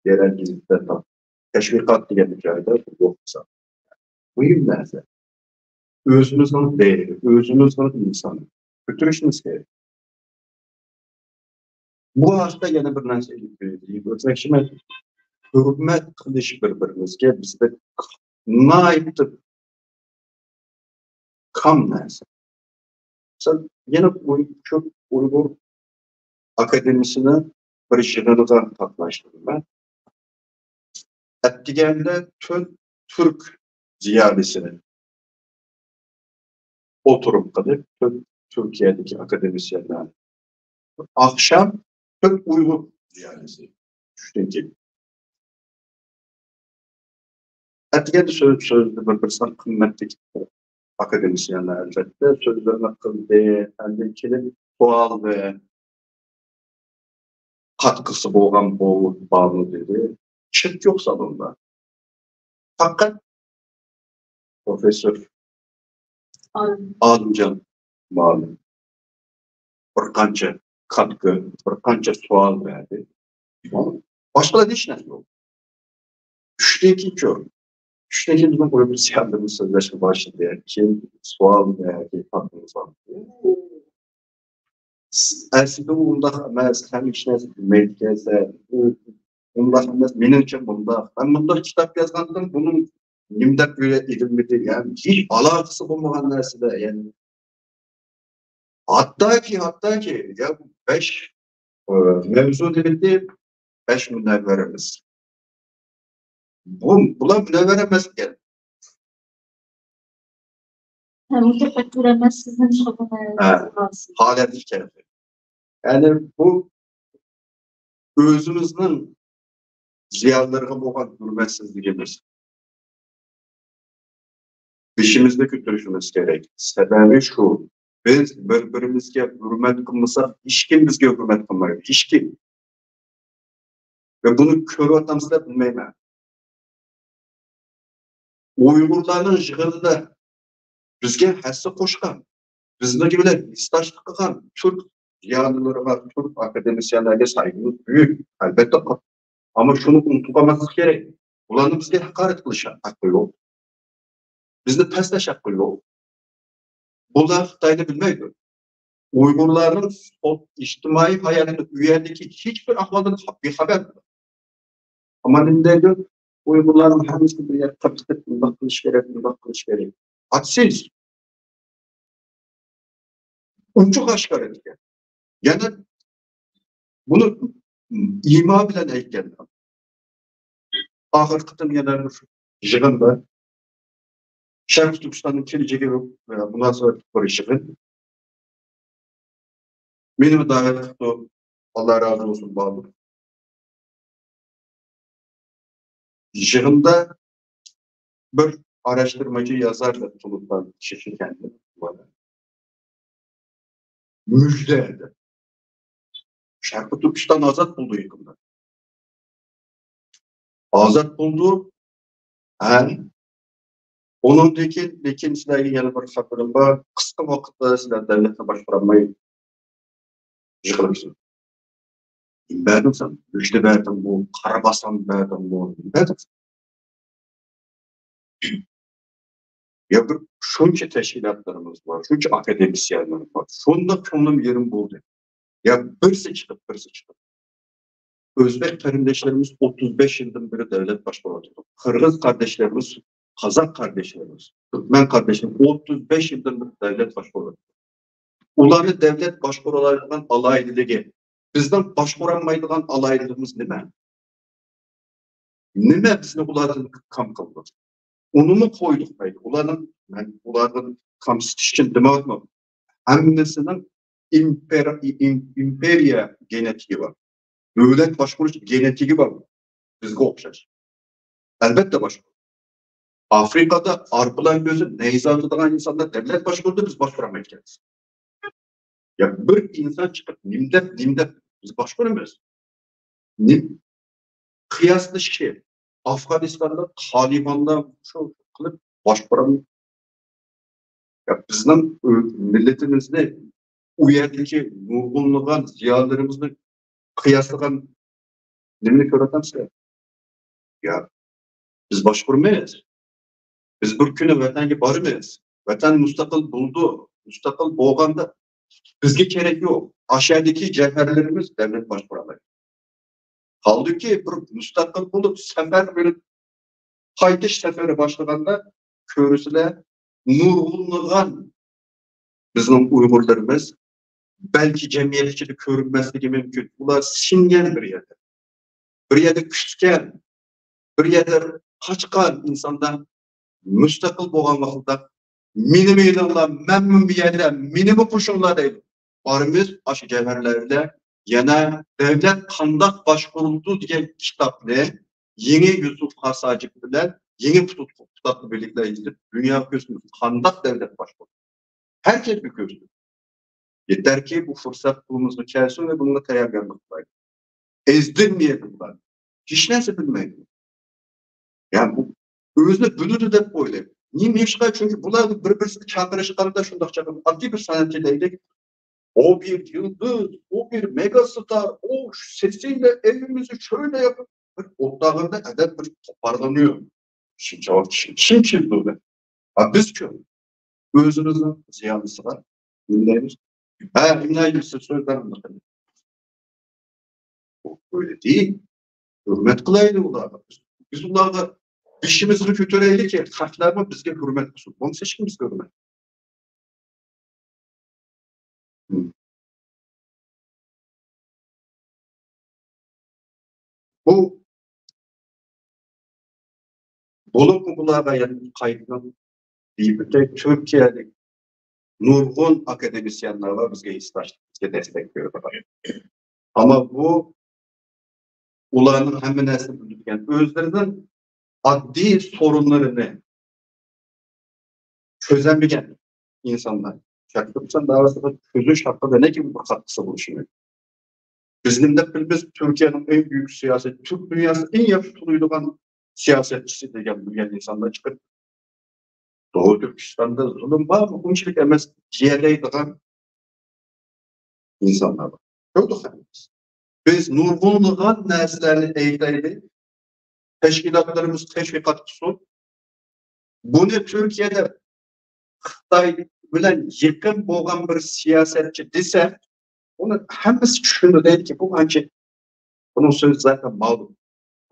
يەرەل گېزىتتە تەشۋىقات دېگەن جايدا بۇ يوق مىسال. مۇھىم نەرسە. ئۆزىمىزنىڭ دەينى، ئۆزىمىزنىڭ ئىنسانى كۆتۈرۈشىمىز كېرەك. بۇ ھەقتە يەنە بىر نەرسە ئېيتىپ ئۆتمەكچىمەن. ھۆرمەت قىلىش بىر-بىرىمىزگە بىزدە ناھايىتى كام نەرسە. مىسال، يەنە ئۇي-، شۇ ئۇيغۇر ئاكادېمىيىسىنىڭ بىر يىغىنىغا قاتناشتىم مەن. ئەتىگەندە تۆت تۈرك زىيالىيسىنى ئولتۇرۇپ قىلىپ، تۆت تۈركىيەدىكى ئاكادېمىسىيەنلەر. ئاخشام تۆت ئۇيغۇر زىيالىيسى چۈشتىن كېيىن. ئەتىگەندە سۆز، سۆزدە بىر، بىر سان قىممەتلىك ئاكادېمىسىيەنلەر ئەلۋەتتە سۆزلىرىنى قىلدى. ئاندىن كېلىپ سوئال ۋە قاتقىسى بولغان بولۇپ بارمۇ دېدى. چەت يوق سالوندا. پەقەت پروفېسسور ئالىم. ئالىمجان مۇئەللىم بىر قانچە كاتكا، بىر قانچە سوئال بەردى. باشقىلاردا ھېچ نەرسە يوق. چۈشتىن كېيىنچۇ؟ چۈشتىن كېيىن بىزنىڭ ئۇيغۇر زىيالىيلىرىمىز سۆزلەشكە باشلىدى. كېيىن سوئال بەردى، كاتكىمىز بار. ئەسلىدە ئۇ ئۇنداق ئەمەس، ھەم ھېچ نەرسە بىلمەيدىكەنسەن. ئۇ ئۇنداق ئەمەس، مېنىڭچە مۇنداق. مەن مۇنداق كىتاب يازغانتىم، بۇنىڭ نېمە دەپ ئىلىنمىدى؟ يەنى ھېچ ئالاقىسى بولمىغان نەرسىلەر. يەنى ھەتتاكى، ھەتتاكى، يا بەش، ئە، مەۋزۇ دېدى، بەش مۇنەۋۋەرىمىز. بۇ، بۇلار مۇنەۋۋەر ئەمەس ئىكەن. ھە، مۇتەپەككۇر ئەمەس، سىزنىڭ ھە، ھالەتكە كەلدى. يەنى بۇ ئۆزىمىزنىڭ زىيالىيلارغا بولغان ھۆرمەتسىزلىكىمىز. بېشىمىزنى كۆتۈرۈشىمىز كېرەك. سەۋەبى شۇ، بىز بىر-بىرىمىزگە ھۆرمەت قىلمىساق، ھېچكىم بىزگە ھۆرمەت قىلمايدۇ، ھېچكىم. ۋە بۇنى كۆرۈۋاتامسىلەر بىلمەيمەن. ئۇيغۇرلارنىڭ يىغىنىدا بىزگە ھەسسە قوشقان، بىزنىڭكى بىلەن ھېسداشلىق قىلغان تۈرك زىيالىيلىرىغا، تۈرك ئاكادېمىسىيەنلەرگە سايغۇمىز بۈيۈك، ئەلۋەتتە قاتتىق. ئەمما شۇنى ئۇنتۇپ قالماسلىق كېرەك، ئۇلارنىڭ بىزگە ھاقارەت قىلىش ھەققى يوق. بىزنى پەسلەش ھەققى يوق. بۇلار خىتاينى بىلمەيدۇ. ئۇيغۇرلارنىڭ سو-، ئىجتىمائىي ھاياتىدا، ئۇ يەردىكى ھېچ بىر ئەھۋالدىن خا-، بىخەۋەر. ئەمما نېمە دەيدۇ؟ ئۇيغۇرلارنىڭ ھەممىسىنى بىر يەرگە قىرقىتىپ، مۇنداق قىلىش كېرەك، مۇنداق قىلىش كېرەك. ھەدسىز. ئوچۇق ئاشكارا ئىكەن. يەنە بۇنى ئىما بىلەن ئېيتكەندە، ئاخىرقى قېتىم يەنە بىر يىغىندا شەرقىي تۈركىستاننىڭ كېلىچىكىگە مۇناسىۋەتلىك بىر يىغىن. مېنىمۇ دەۋەت قىپتۇ. ئاللا رازى بولسۇن، باردىم. يىغىندا بىر ئاراشتۇرمىچى يازار دەپ تونۇلغان كىشى ئىكەن. مۇژدە دەپ. شەرقىي تۈركىستان ئازاد بولدى يېقىندا. ئازاد بولدى. ھە. ئۇنىڭدىن كېيىن، لېكىن سىلەرگە يەنە بىر خەۋىرىم بار. قىسقا ۋاقىتتا سىلەر دۆلەتنى باشقۇرالماي يىقىلىپسىز. نېمە بەردىڭ سەن؟ مۇژدە بەردىڭمۇ، قارا باسام بەردىڭمۇ، نېمە بەردىڭ سەن؟ يا بىر شۇنچە تەشكىلاتلىرىمىز بار، شۇنچە ئاكادېمىسىيەنلىرىمىز بار. شۇنداق كۆڭلۈم يېرىم بولدى. يا بىرسى چىقىپ، بىرسى چىقىپ. ئۆزبەك قېرىنداشلىرىمىز ئوتتۇز بەش يىلدىن بېرى دۆلەت باشقۇرۇۋاتىدۇ. قىرغىز قارداشلىرىمىز، قازاق قارداشلىرىمىز، تۈركمەن قارداشلىرىمىز ئوتتۇز بەش يىلدىن بېرى دۆلەت باشقۇرۇۋاتىدۇ. ئۇلارنى دۆلەت باشقۇرالايدىغان ئالاھىدىلىكى، بىزنىڭ باشقۇرالمايدىغان ئالاھىدىلىكىمىز نېمە؟ نېمە بىزنى ئۇلاردىن كام قىلدى؟ ئۇنىمۇ قويدۇق دەيدۇ. ئۇلارنىڭ، مەن ئۇلاردىن كامسىتىش ئۈچۈن دېمەۋاتىمەن. ھەممىسىنىڭ ئىمپېر-، ئىم-، ئىمپېرىيە گېنېتىكى بار. دۆلەت باشقۇرۇش گېنېتىكى بار. بىزگە ئوخشاش. ئەلۋەتتە باشقۇرىدۇ. ئافرىقادا ئارپىلان كۆزى نەيزە ئاتىدىغان ئىنسانلار دۆلەت باشقۇرىدۇ، بىز باشقۇرالمايدىكەنمىز. يا بىر ئىنسان چىقىپ نېمە دەپ، نېمە دەپ بىز باشقۇرىمىز؟ نېمە؟ قىياسلىشىشى، ئافغانىستاندا تالىبانلار شۇ قىلىپ باشقۇرالمايدۇ. يا بىزنىڭ ئۆ-، مىللىتىمىزنى، ئۇ يەردىكى نۇرغۇنلىغان زىيالىيلىرىمىزنى قىياسلىغان نېمىنى كۆرۈۋاتامسىلەر؟ يا، بىز باشقۇرىمىز. بىز بىر كۈنى ۋەتەنگە بارىمىز. ۋەتەن مۇستەقىل بولىدۇ. مۇستەقىل بولغاندا بىزگە كېرەك يوق. ئاشەدىكى جەۋھەرلىرىمىز دۆلەت باشقۇرالايدۇ. ھالبۇكى بىر مۇستەقىل بولۇپ سەپەر بېرىپ قايتىش سەپىرى باشلىغاندا كۆرىسىلەر، نۇرغۇنلىغان بىزنىڭ ئۇيغۇرلىرىمىز بەلكى جەمئىيەت ئىچىدە كۆرۈنمەسلىكى مۇمكىن. ئۇلار سىڭگەن بىر يەردە. بىر يەردە كۈسكەن، بىر يەردە قاچقان ئىنساندا مۇستەقىل بولغان ۋاقىتتا، «مېنىمۇ ئېلىڭلار، مەنمۇ بۇ يەردە، مېنىمۇ قوشۇڭلار» دەيدۇ. بارىمىز ئاشۇ جەۋھەرلەر بىلەن يەنە «دۆلەت قانداق باشقۇرۇلىدۇ» دېگەن كىتابنى يېڭى يۈسۈپ خاس ھاجىپ بىلەن يېڭى پۇتۇت-، پۇتاتقا بىرلىكلەر يېزىپ، دۇنياغا كۆرسىتىمىز، قانداق دۆلەت باشقۇرۇلىدۇ. ھەر كەسكە كۆرسىتىمىز. يېتەركى، بۇ پۇرسەت قولىمىزغا كەلسۇن ۋە بۇنىڭغا تەييارلىق قىلايلى. ئەزدۈرمىيەيلى بۇلارنى. ھېچنەرسە بىلمەيدۇ. يا بۇ ئۆزىنى بىلىدۇ دەپ ئويلايدۇ. نېمە ئىشقا؟ چۈنكى بۇلار بىر-بىرسىگە چاقىرىشقاندا شۇنداق چاقىرىدۇ. ئاددىي بىر سەنئەتچى دەيلى. ئۇ بىر يۇلدۇز، ئۇ بىر مېگا ستار، ئۇ سېسىيلە ئېۋىمىزنى شۆيلە ياپىپ، بىر ئولتۇرغاندا ئادەم بىر توپارلىنىۋېرىدۇ. شۇنچە ۋاقىت كىم، كىم كېلىدۇ دەپ. ھە، بىزچۇ؟ ئۆزىمىزنىڭ زىيالىيسىغا نېمە دەيمىز؟ ھە، نېمە دەيمىز؟ سىز سۆزلەڭ بېقىڭ. بۇ ئۆيدە دېيىل. ھۆرمەت قىلايلى ئۇلارغا. بىز، بىز ئۇلارغا بېشىمىزنى كۆتۈرەيلىكى، خەقلەرمۇ بىزگە ھۆرمەت قىلسۇن. بولمىسا ھېچكىم بىزگە ھۆرمەت. بۇ، بولۇپمۇ بۇلارغا يەنە قايتىدىن دېيىپ ئۆتەي، تۈركىيەلىك نۇرغۇن ئاكادېمىسىيانلار بار بىزگە ھېسداشلىق، بىزگە دەستەك بېرىدىغان. ئەمما بۇ ئۇلارنىڭ ھەممە نەرسىنى بىلىدىكەن. ئۆزلىرىنىڭ ئاددىي سورۇنلىرىنى چۆزەلمىگەن ئىنسانلار. شەرقىي تۈركىستان دەۋاسىغا چۆزۈش ھەققىدە نەچچە بىر قاتقىسى بولۇشى مۇمكىن. بىز نېمە دەپ بىلىمىز؟ تۈركىيەنىڭ ئەڭ بۈيۈك سىياسەت، تۈرك دۇنياسى ئەڭ ياخشى تونۇيدىغان سىياسەتچىسى دېگەن بىلگەن ئىنسانلار چىقىپ، «دوغۇ تۈركىستاندا زۇلۇم بارمۇ؟ ئۇنچىلىك ئەمەس» دېيەلەيدىغان ئىنسانلار بار. كۆردۇق ھەممىمىز. بىز نۇرغۇنلىغان نەرسىلەرنى ئېيتايلى. تەشكىلاتلىرىمىز تەشۋىقات قىلسۇن. بۇنى تۈركىيەدە خىتاي بىلەن يېقىن بولغان بىر سىياسەتچى دېسە، ئۇنى ھەممىسى چۈشىنىدۇ، دەيدىكى، بۇ ئانچە، بۇنىڭ سۆزى زاتەن مەلۇم.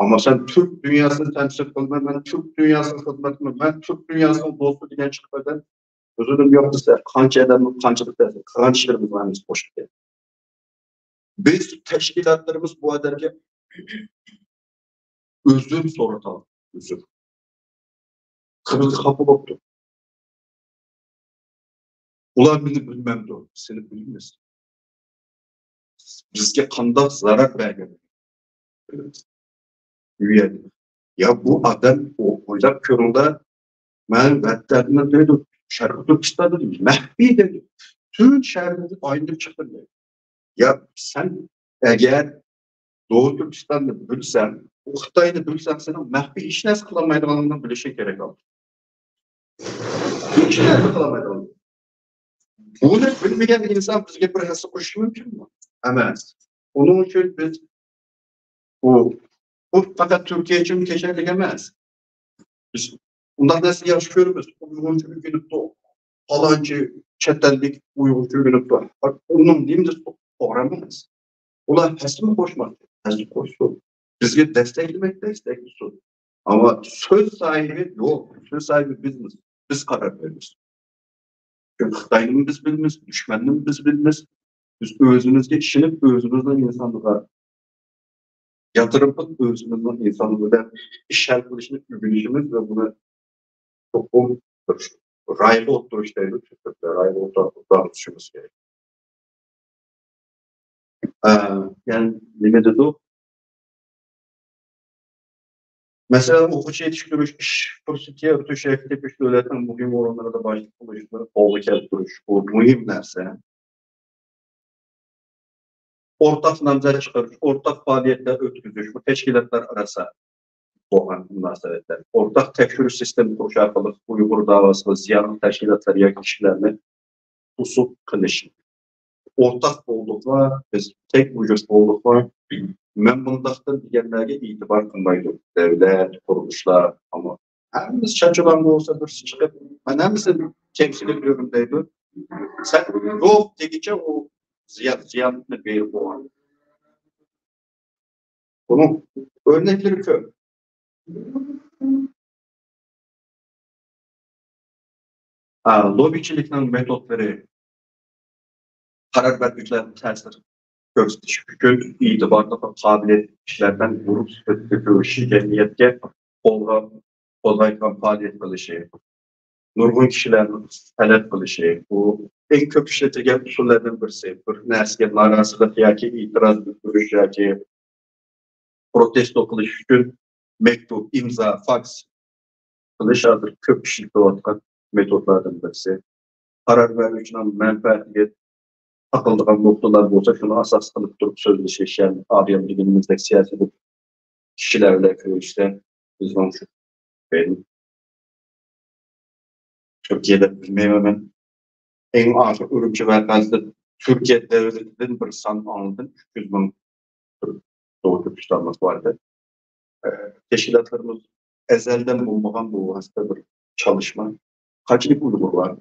ئەمما سەن تۈرك دۇنياسىنى تەمسىل قىلىمەن، مەن تۈرك دۇنياسىغا خىزمەت قىلىمەن، مەن تۈرك دۇنياسىنىڭ دوستى دېگەن چىقىپ بەردى. ھۇزۇرۇم يوق دېسە، قانچە ئادەمنىڭ قانچىلىق دەرسى قىلغان ئىشلىرىمىز بار، ھەممىسى قوشۇپ كەت. بىز تەشكىلاتلىرىمىز بۇ ئادەمگە ئۆزۈر سورىتالدۇق، ئۆزۈر. قىرىلدى، خاپا بوپتۇ. ئۇلار مېنى بىلمەمدۇ، سېنى بىلمىسۇن. بىزگە قانداق زەرەر بەرگەن؟ ئۇ يەردە. يا بۇ ئادەم ئو-، ئويلاپ كۆرۈڭلار، مەن ۋەتەننى دەيدۇ، شەرقىي تۈركىستاندا مەخپىي دەيدۇ. پۈتۈن شەھەرنى ئايلىنىپ چىقتىم دەيدۇ. يا سەن ئەگەر دوغۇ تۈركىستاننى بىلسەڭ، ئۇ خىتاينى بىلسەڭ، سېنىڭ مەخپىي ھېچ نەرسە قىلالمايدىغانلىقىڭنى بىلىشىڭ كېرەك. ھېچ نەرسە قىلالمايدىغان. بۇنى بىلمىگەن ئىنسان بىزگە بىر ھەسسە قوشۇشى مۇمكىنمۇ؟ ئەمەس. ئۇنىڭ ئۈچۈن بىز بۇ، بۇ پەقەت تۈركىيە ئۈچۈن كېچەرلىك ئەمەس. بىز ئۇنداق نەرسىنى ياخشى كۆرىمىز. ئۇيغۇرچە ئۆگىنىپتۇ، پالانچى چەت ئەللىك ئۇيغۇرچە ئۆگىنىپتۇ. ئۇنىڭ نېمىسى توغرا ئەمەس؟ ئۇلار ھەسسىمۇ قوشماقچى، ھەسسە قوشسۇن. بىزگە دەستەكلىمەك دەستەكلىسۇن. ئەمما سۆز ساھىبى يوق، سۆز ساھىبى بىزمىز. بىز قارار بېرىمىز. چۈنكى خىتاينىمۇ بىز بىلىمىز، دۈشمەننىمۇ بىز بىلىمىز. بىز ئۆزىمىزگە ئىشىنىپ، ئۆزىمىزنىڭ ئىنسانلىقىغا ياتۇرۇپ، ئۆزىمىزنىڭ ئىنسانلىقى بىلەن ئىش ھەل قىلىشنى ئۆگىنىشىمىز ۋە بۇنى چوقۇم بىر رايغا ئوتتۇرىشى دەيدۇ، تۈركلەر رايغا ئوتتۇرا-، ئوتتۇرىغا تۇتۇشىمىز كېرەك. ئە، يەنى نېمە دېدۇق؟ مەسىلەن، ئوقۇغۇچى يېتىشتۈرۈش، ئىش پۇرسىتى يارىتىش، ياكى تېپىش دۆلەتنىڭ مۇھىم ئورۇنلىرىدا باشلىق بولۇشنى قولغا كەلتۈرۈش، بۇ مۇھىم نەرسە. ئورتاق نامزەت چىقىرىش، ئورتاق پائالىيەتلەر ئۆتكۈزۈش، بۇ تەشكىلاتلار ئاراسا بولغان مۇناسىۋەتلەر. ئورتاق تەكشۈرۈش سىستېما قۇرۇش ئارقىلىق ئۇيغۇر داۋاسىغا زىيانلىق تەشكىلاتلار ياكى كىشىلەرنى توسۇپ قېلىش. ئورتاق بولدۇقلا، بىز تەك ۋۇجۇد بولدۇقلا، مەن بۇنداقتىن دېگەنلەرگە ئېتىبار قىلمايدۇ. دۆلەت، قۇرۇلۇشلار، ئەمما ھەممىسى چاچىلاڭ بولسا، بىرسى چىقىپ، مەن ھەممىسىنى تەمسىل قىلىۋېرىمەن دەيدۇ. سەن يوق دېگۈچە ئۇ زىيان، زىياننى بېرىپ بولغان. بۇنىڭ ئۆرنەكلىرى كۆپ. ھە، لوببىچىلىكنىڭ مېتودلىرى قارار بەرگۈچىلەرگە تەسىر كۆرسىتىش ئۈچۈن ئېتىبارلىق ۋە قابىلىيەتلىك كىشىلەر بىلەن گۇرۇپپا سۈپىتىدە كۆرۈشۈش، جەمئىيەتكە قولغا، قولغا پائالىيەت قىلىشى، نۇرغۇن كىشىلەرنى تەلەپ قىلىشى، بۇ ئەڭ كۆپ ئىشلىتىلگەن ئۇسۇللاردىن بىرسى. بىر نەرسىگە نارازىلىق ياكى ئېتىراز بىلدۈرۈش ياكى پروتېستو قىلىش ئۈچۈن مەكتۇپ، ئىمزا، فاكس قىلىش ھازىر كۆپ ئىشلىتىلىۋاتقان مېتودلاردىن بىرسى. قارار بەرگۈچىنىڭ مەنپەئەتىگە تاقىلىدىغان نۇقتىلار بولسا، شۇنى ئاساس قىلىپ تۇرۇپ سۆزلىشىش، يەنى ئادەم دېگىنىمىزدەك سىياسىي كىشىلەر بىلەن كۆرۈشسە، بىزنىڭ شۇ تۈركىيەدە بىلمەيمەن مەن. ئەڭ ئاخىر ئۈرۈمچى ۋەقەسىدە تۈركىيە دۆلىتىدىن بىر سان ئاڭلىدىم، ئۈچ يۈز مىڭ تۈرك، دوغۇ تۈركىستانلىق بار دەپ. ئە، تەشكىلاتلىرىمىز ئەزەلدىن بولمىغان بۇ ھەقتە بىر چالىشما. قانچىلىك ئۇيغۇر بار؟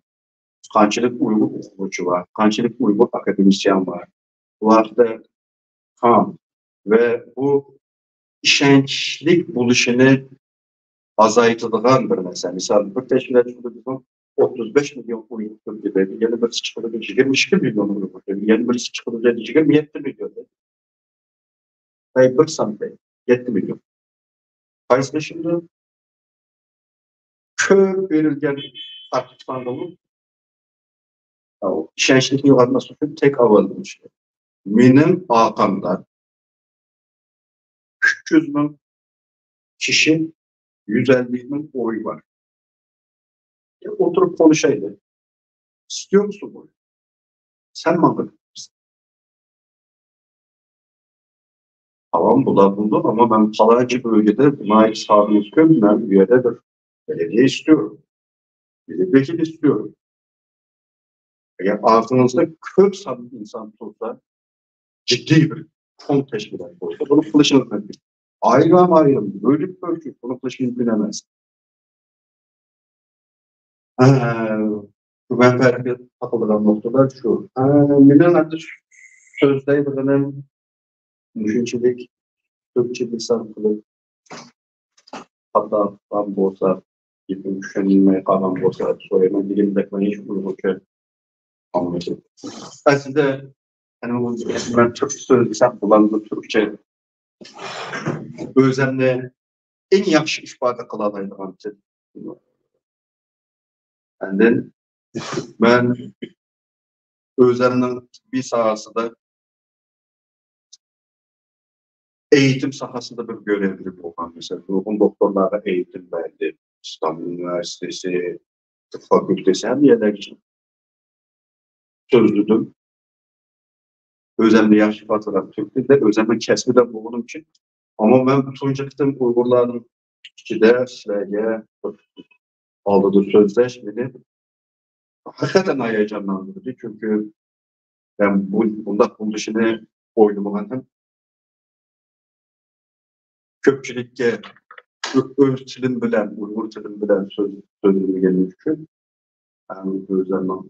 قانچىلىك ئۇيغۇر ئوقۇغۇچى بار؟ قانچىلىك ئۇيغۇر ئاكادېمىسىيان بار؟ بۇ ھەقتە تام ۋە بۇ ئىشەنچلىك بولۇشىنى ئازايتىدىغان بىر نەرسە. مىسال، بىر تەشكىلات چىقىدۇ، بىزنىڭ ئوتتۇز بەش مىليون ئۇيغۇر تۈركىيەدە، يەنە بىرسى چىقىدۇ، يىگىرمە ئىككى مىليون ئۇيغۇر تۈركىيەدە، يەنە بىرسى چىقىدۇ، يەنە يىگىرمە يەتتە مىليون. ھەي، بىر سان دەي، يەتتە مىليون. قايسى قىلىشىمدۇ؟ كۆپ بېرىلگەن ئارتۇقچىلىقنىڭ ئىشەنچلىكنى يوقاتماسلىق ئۈچۈن تەك ئاۋۋال بولۇشى. مېنىڭ ئارقامدا ئۈچ يۈز مىڭ كىشى، يۈز ئەللىك مىڭ ئوي بار. ئولتۇرۇپ قونۇشايلى. ئىستىيومسۇن بۇنى؟ سەن ماڭا دەپ. تامام، بۇلار بولدى، ئەمما مەن پالانچى بۆلگىدە ناھايىتى سانىمىز كۆپ، مەن ئۇ يەردە بىر بەلگە ئىستىيورۇم. مىللەتۋەكىلى ئىستىيورۇم. ئەگەر ئارقىڭىزدا كۆپ ساندا ئىنسان تۇرسا، جىددىي بىر چوڭ تەشكىلات بولسا، بۇنى قىلىشىڭىز مۇمكىن. ئايرىم-ئايرىم بۆلۈپ كۆرۈشۈپ، بۇنى قىلىش مۇمكىن ئەمەس. ھە، شۇ مەنپەئەتكە تاقىلىدىغان نۇقتىلار شۇ. ھە، مېنىڭ ئەمدى سۆزلەيدىغىنىم مۇشۇنچىلىك، كۆپچىلىك ھېساب قىلىپ، خاتا قىلغان بولسا، گېپىمنى چۈشەنمەي قالغان بولسا، سورايمەن. دېگىنىمدەك، مەن ھېچ ئۇيغۇرچە ئاڭلىمىدىم. ئەسلىدە، يەنە بۇ مەن تۈركچە سۆزلىسەم، بۇلارمۇ تۈركچە ئۆزەمنى ئەڭ ياخشى ئىپادە قىلالايدىغان تىل. ئاندىن مەن ئۆزەمنىڭ تېببىي ساھەسىدە، ئېيتىم ساھەسىدە بىر گۆرۈۋلۈك بولغان. مەسىلەن، نۇرغۇن دوختۇرلارغا ئېيتىم بەردىم. ئىستانبۇل ئۇنىۋېرسىتېتى، تىب فاكۇلتېتى، ھەممە يەرلەرگە سۆزلىدىم. ئۆزەمنى ياخشى ئىپادىلەپ تۈرك تىلىدا، ئۆزەمنىڭ كەسپىدە بولغىنىم ئۈچۈن. ئەمما مەن تۇنجى قېتىم ئۇيغۇرلارنىڭ ئىچىدە سىلەرگە ئالدىدا سۆزلەش مېنى ھەقىقەتەن ھاياجانلاندۇردى. چۈنكى مەن بۇ، بۇنداق بولۇشىنى ئويلىمىغان ھەم كۆپچىلىككە ئۆ-، ئۆز تىلىم بىلەن، ئۇيغۇر تىلىم بىلەن سۆز-، سۆزلىمىگەنلىكى ئۈچۈن، ھەم ئۆزلىرىنىڭ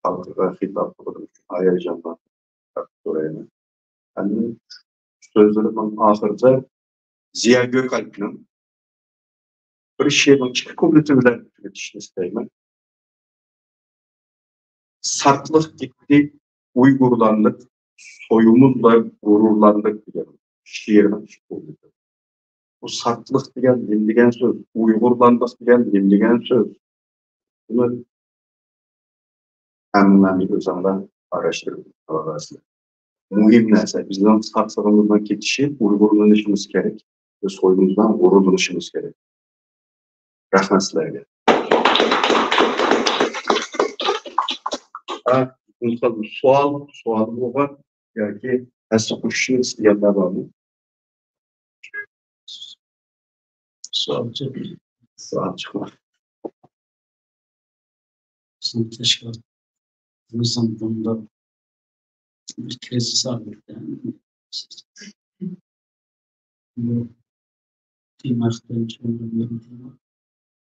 خەلقىگە خىتاب قىلغىنى ئۈچۈن ھاياجانلىنىپ سورايمەن. ھەم سۆزلىرىمنىڭ ئاخىرىدا زىيا گۆكالپنىڭ بىر شېئىرنىڭ ئىككى كۇپلېتى بىلەن تۈگىتىشنى ئىستەيمەن. سارتلىق گېپى ئۇيغۇرلاندۇق، سويۇمىز بىلەن غۇرۇرلاندۇق دېگەن شېئىرنىڭ ئىككى كۇپلېتى. بۇ سارتلىق دېگەن نېمە دېگەن سۆز؟ ئۇيغۇرلاندۇق دېگەن نېمە دېگەن سۆز؟ بۇنى ھەممىڭلارنى ئۆزۈڭلار ئاراشتۇرۇپ ئالغايسىلەر. مۇھىم نەرسە، بىزنىڭ ساقسىغىمىزنىڭ كېتىشى، ئۇيغۇرلىنىشىمىز كېرەك. بىز سويۇمىز بىلەن غۇرۇرلىنىشىمىز كېرەك. رەھمەت سىلەرگە. ھە، سوئال، سوئال بولغان ياكى ھەسسە قوشۇشنى ئىستىگەنلەر بارمۇ؟ سوئال چىق-، سوئال چىقمىدى. بىزنىڭ تەشكىلاتىمىزنىڭ بۇنداق بىر كىرىزىس ھالىتى. بۇ تېما ھەققىدە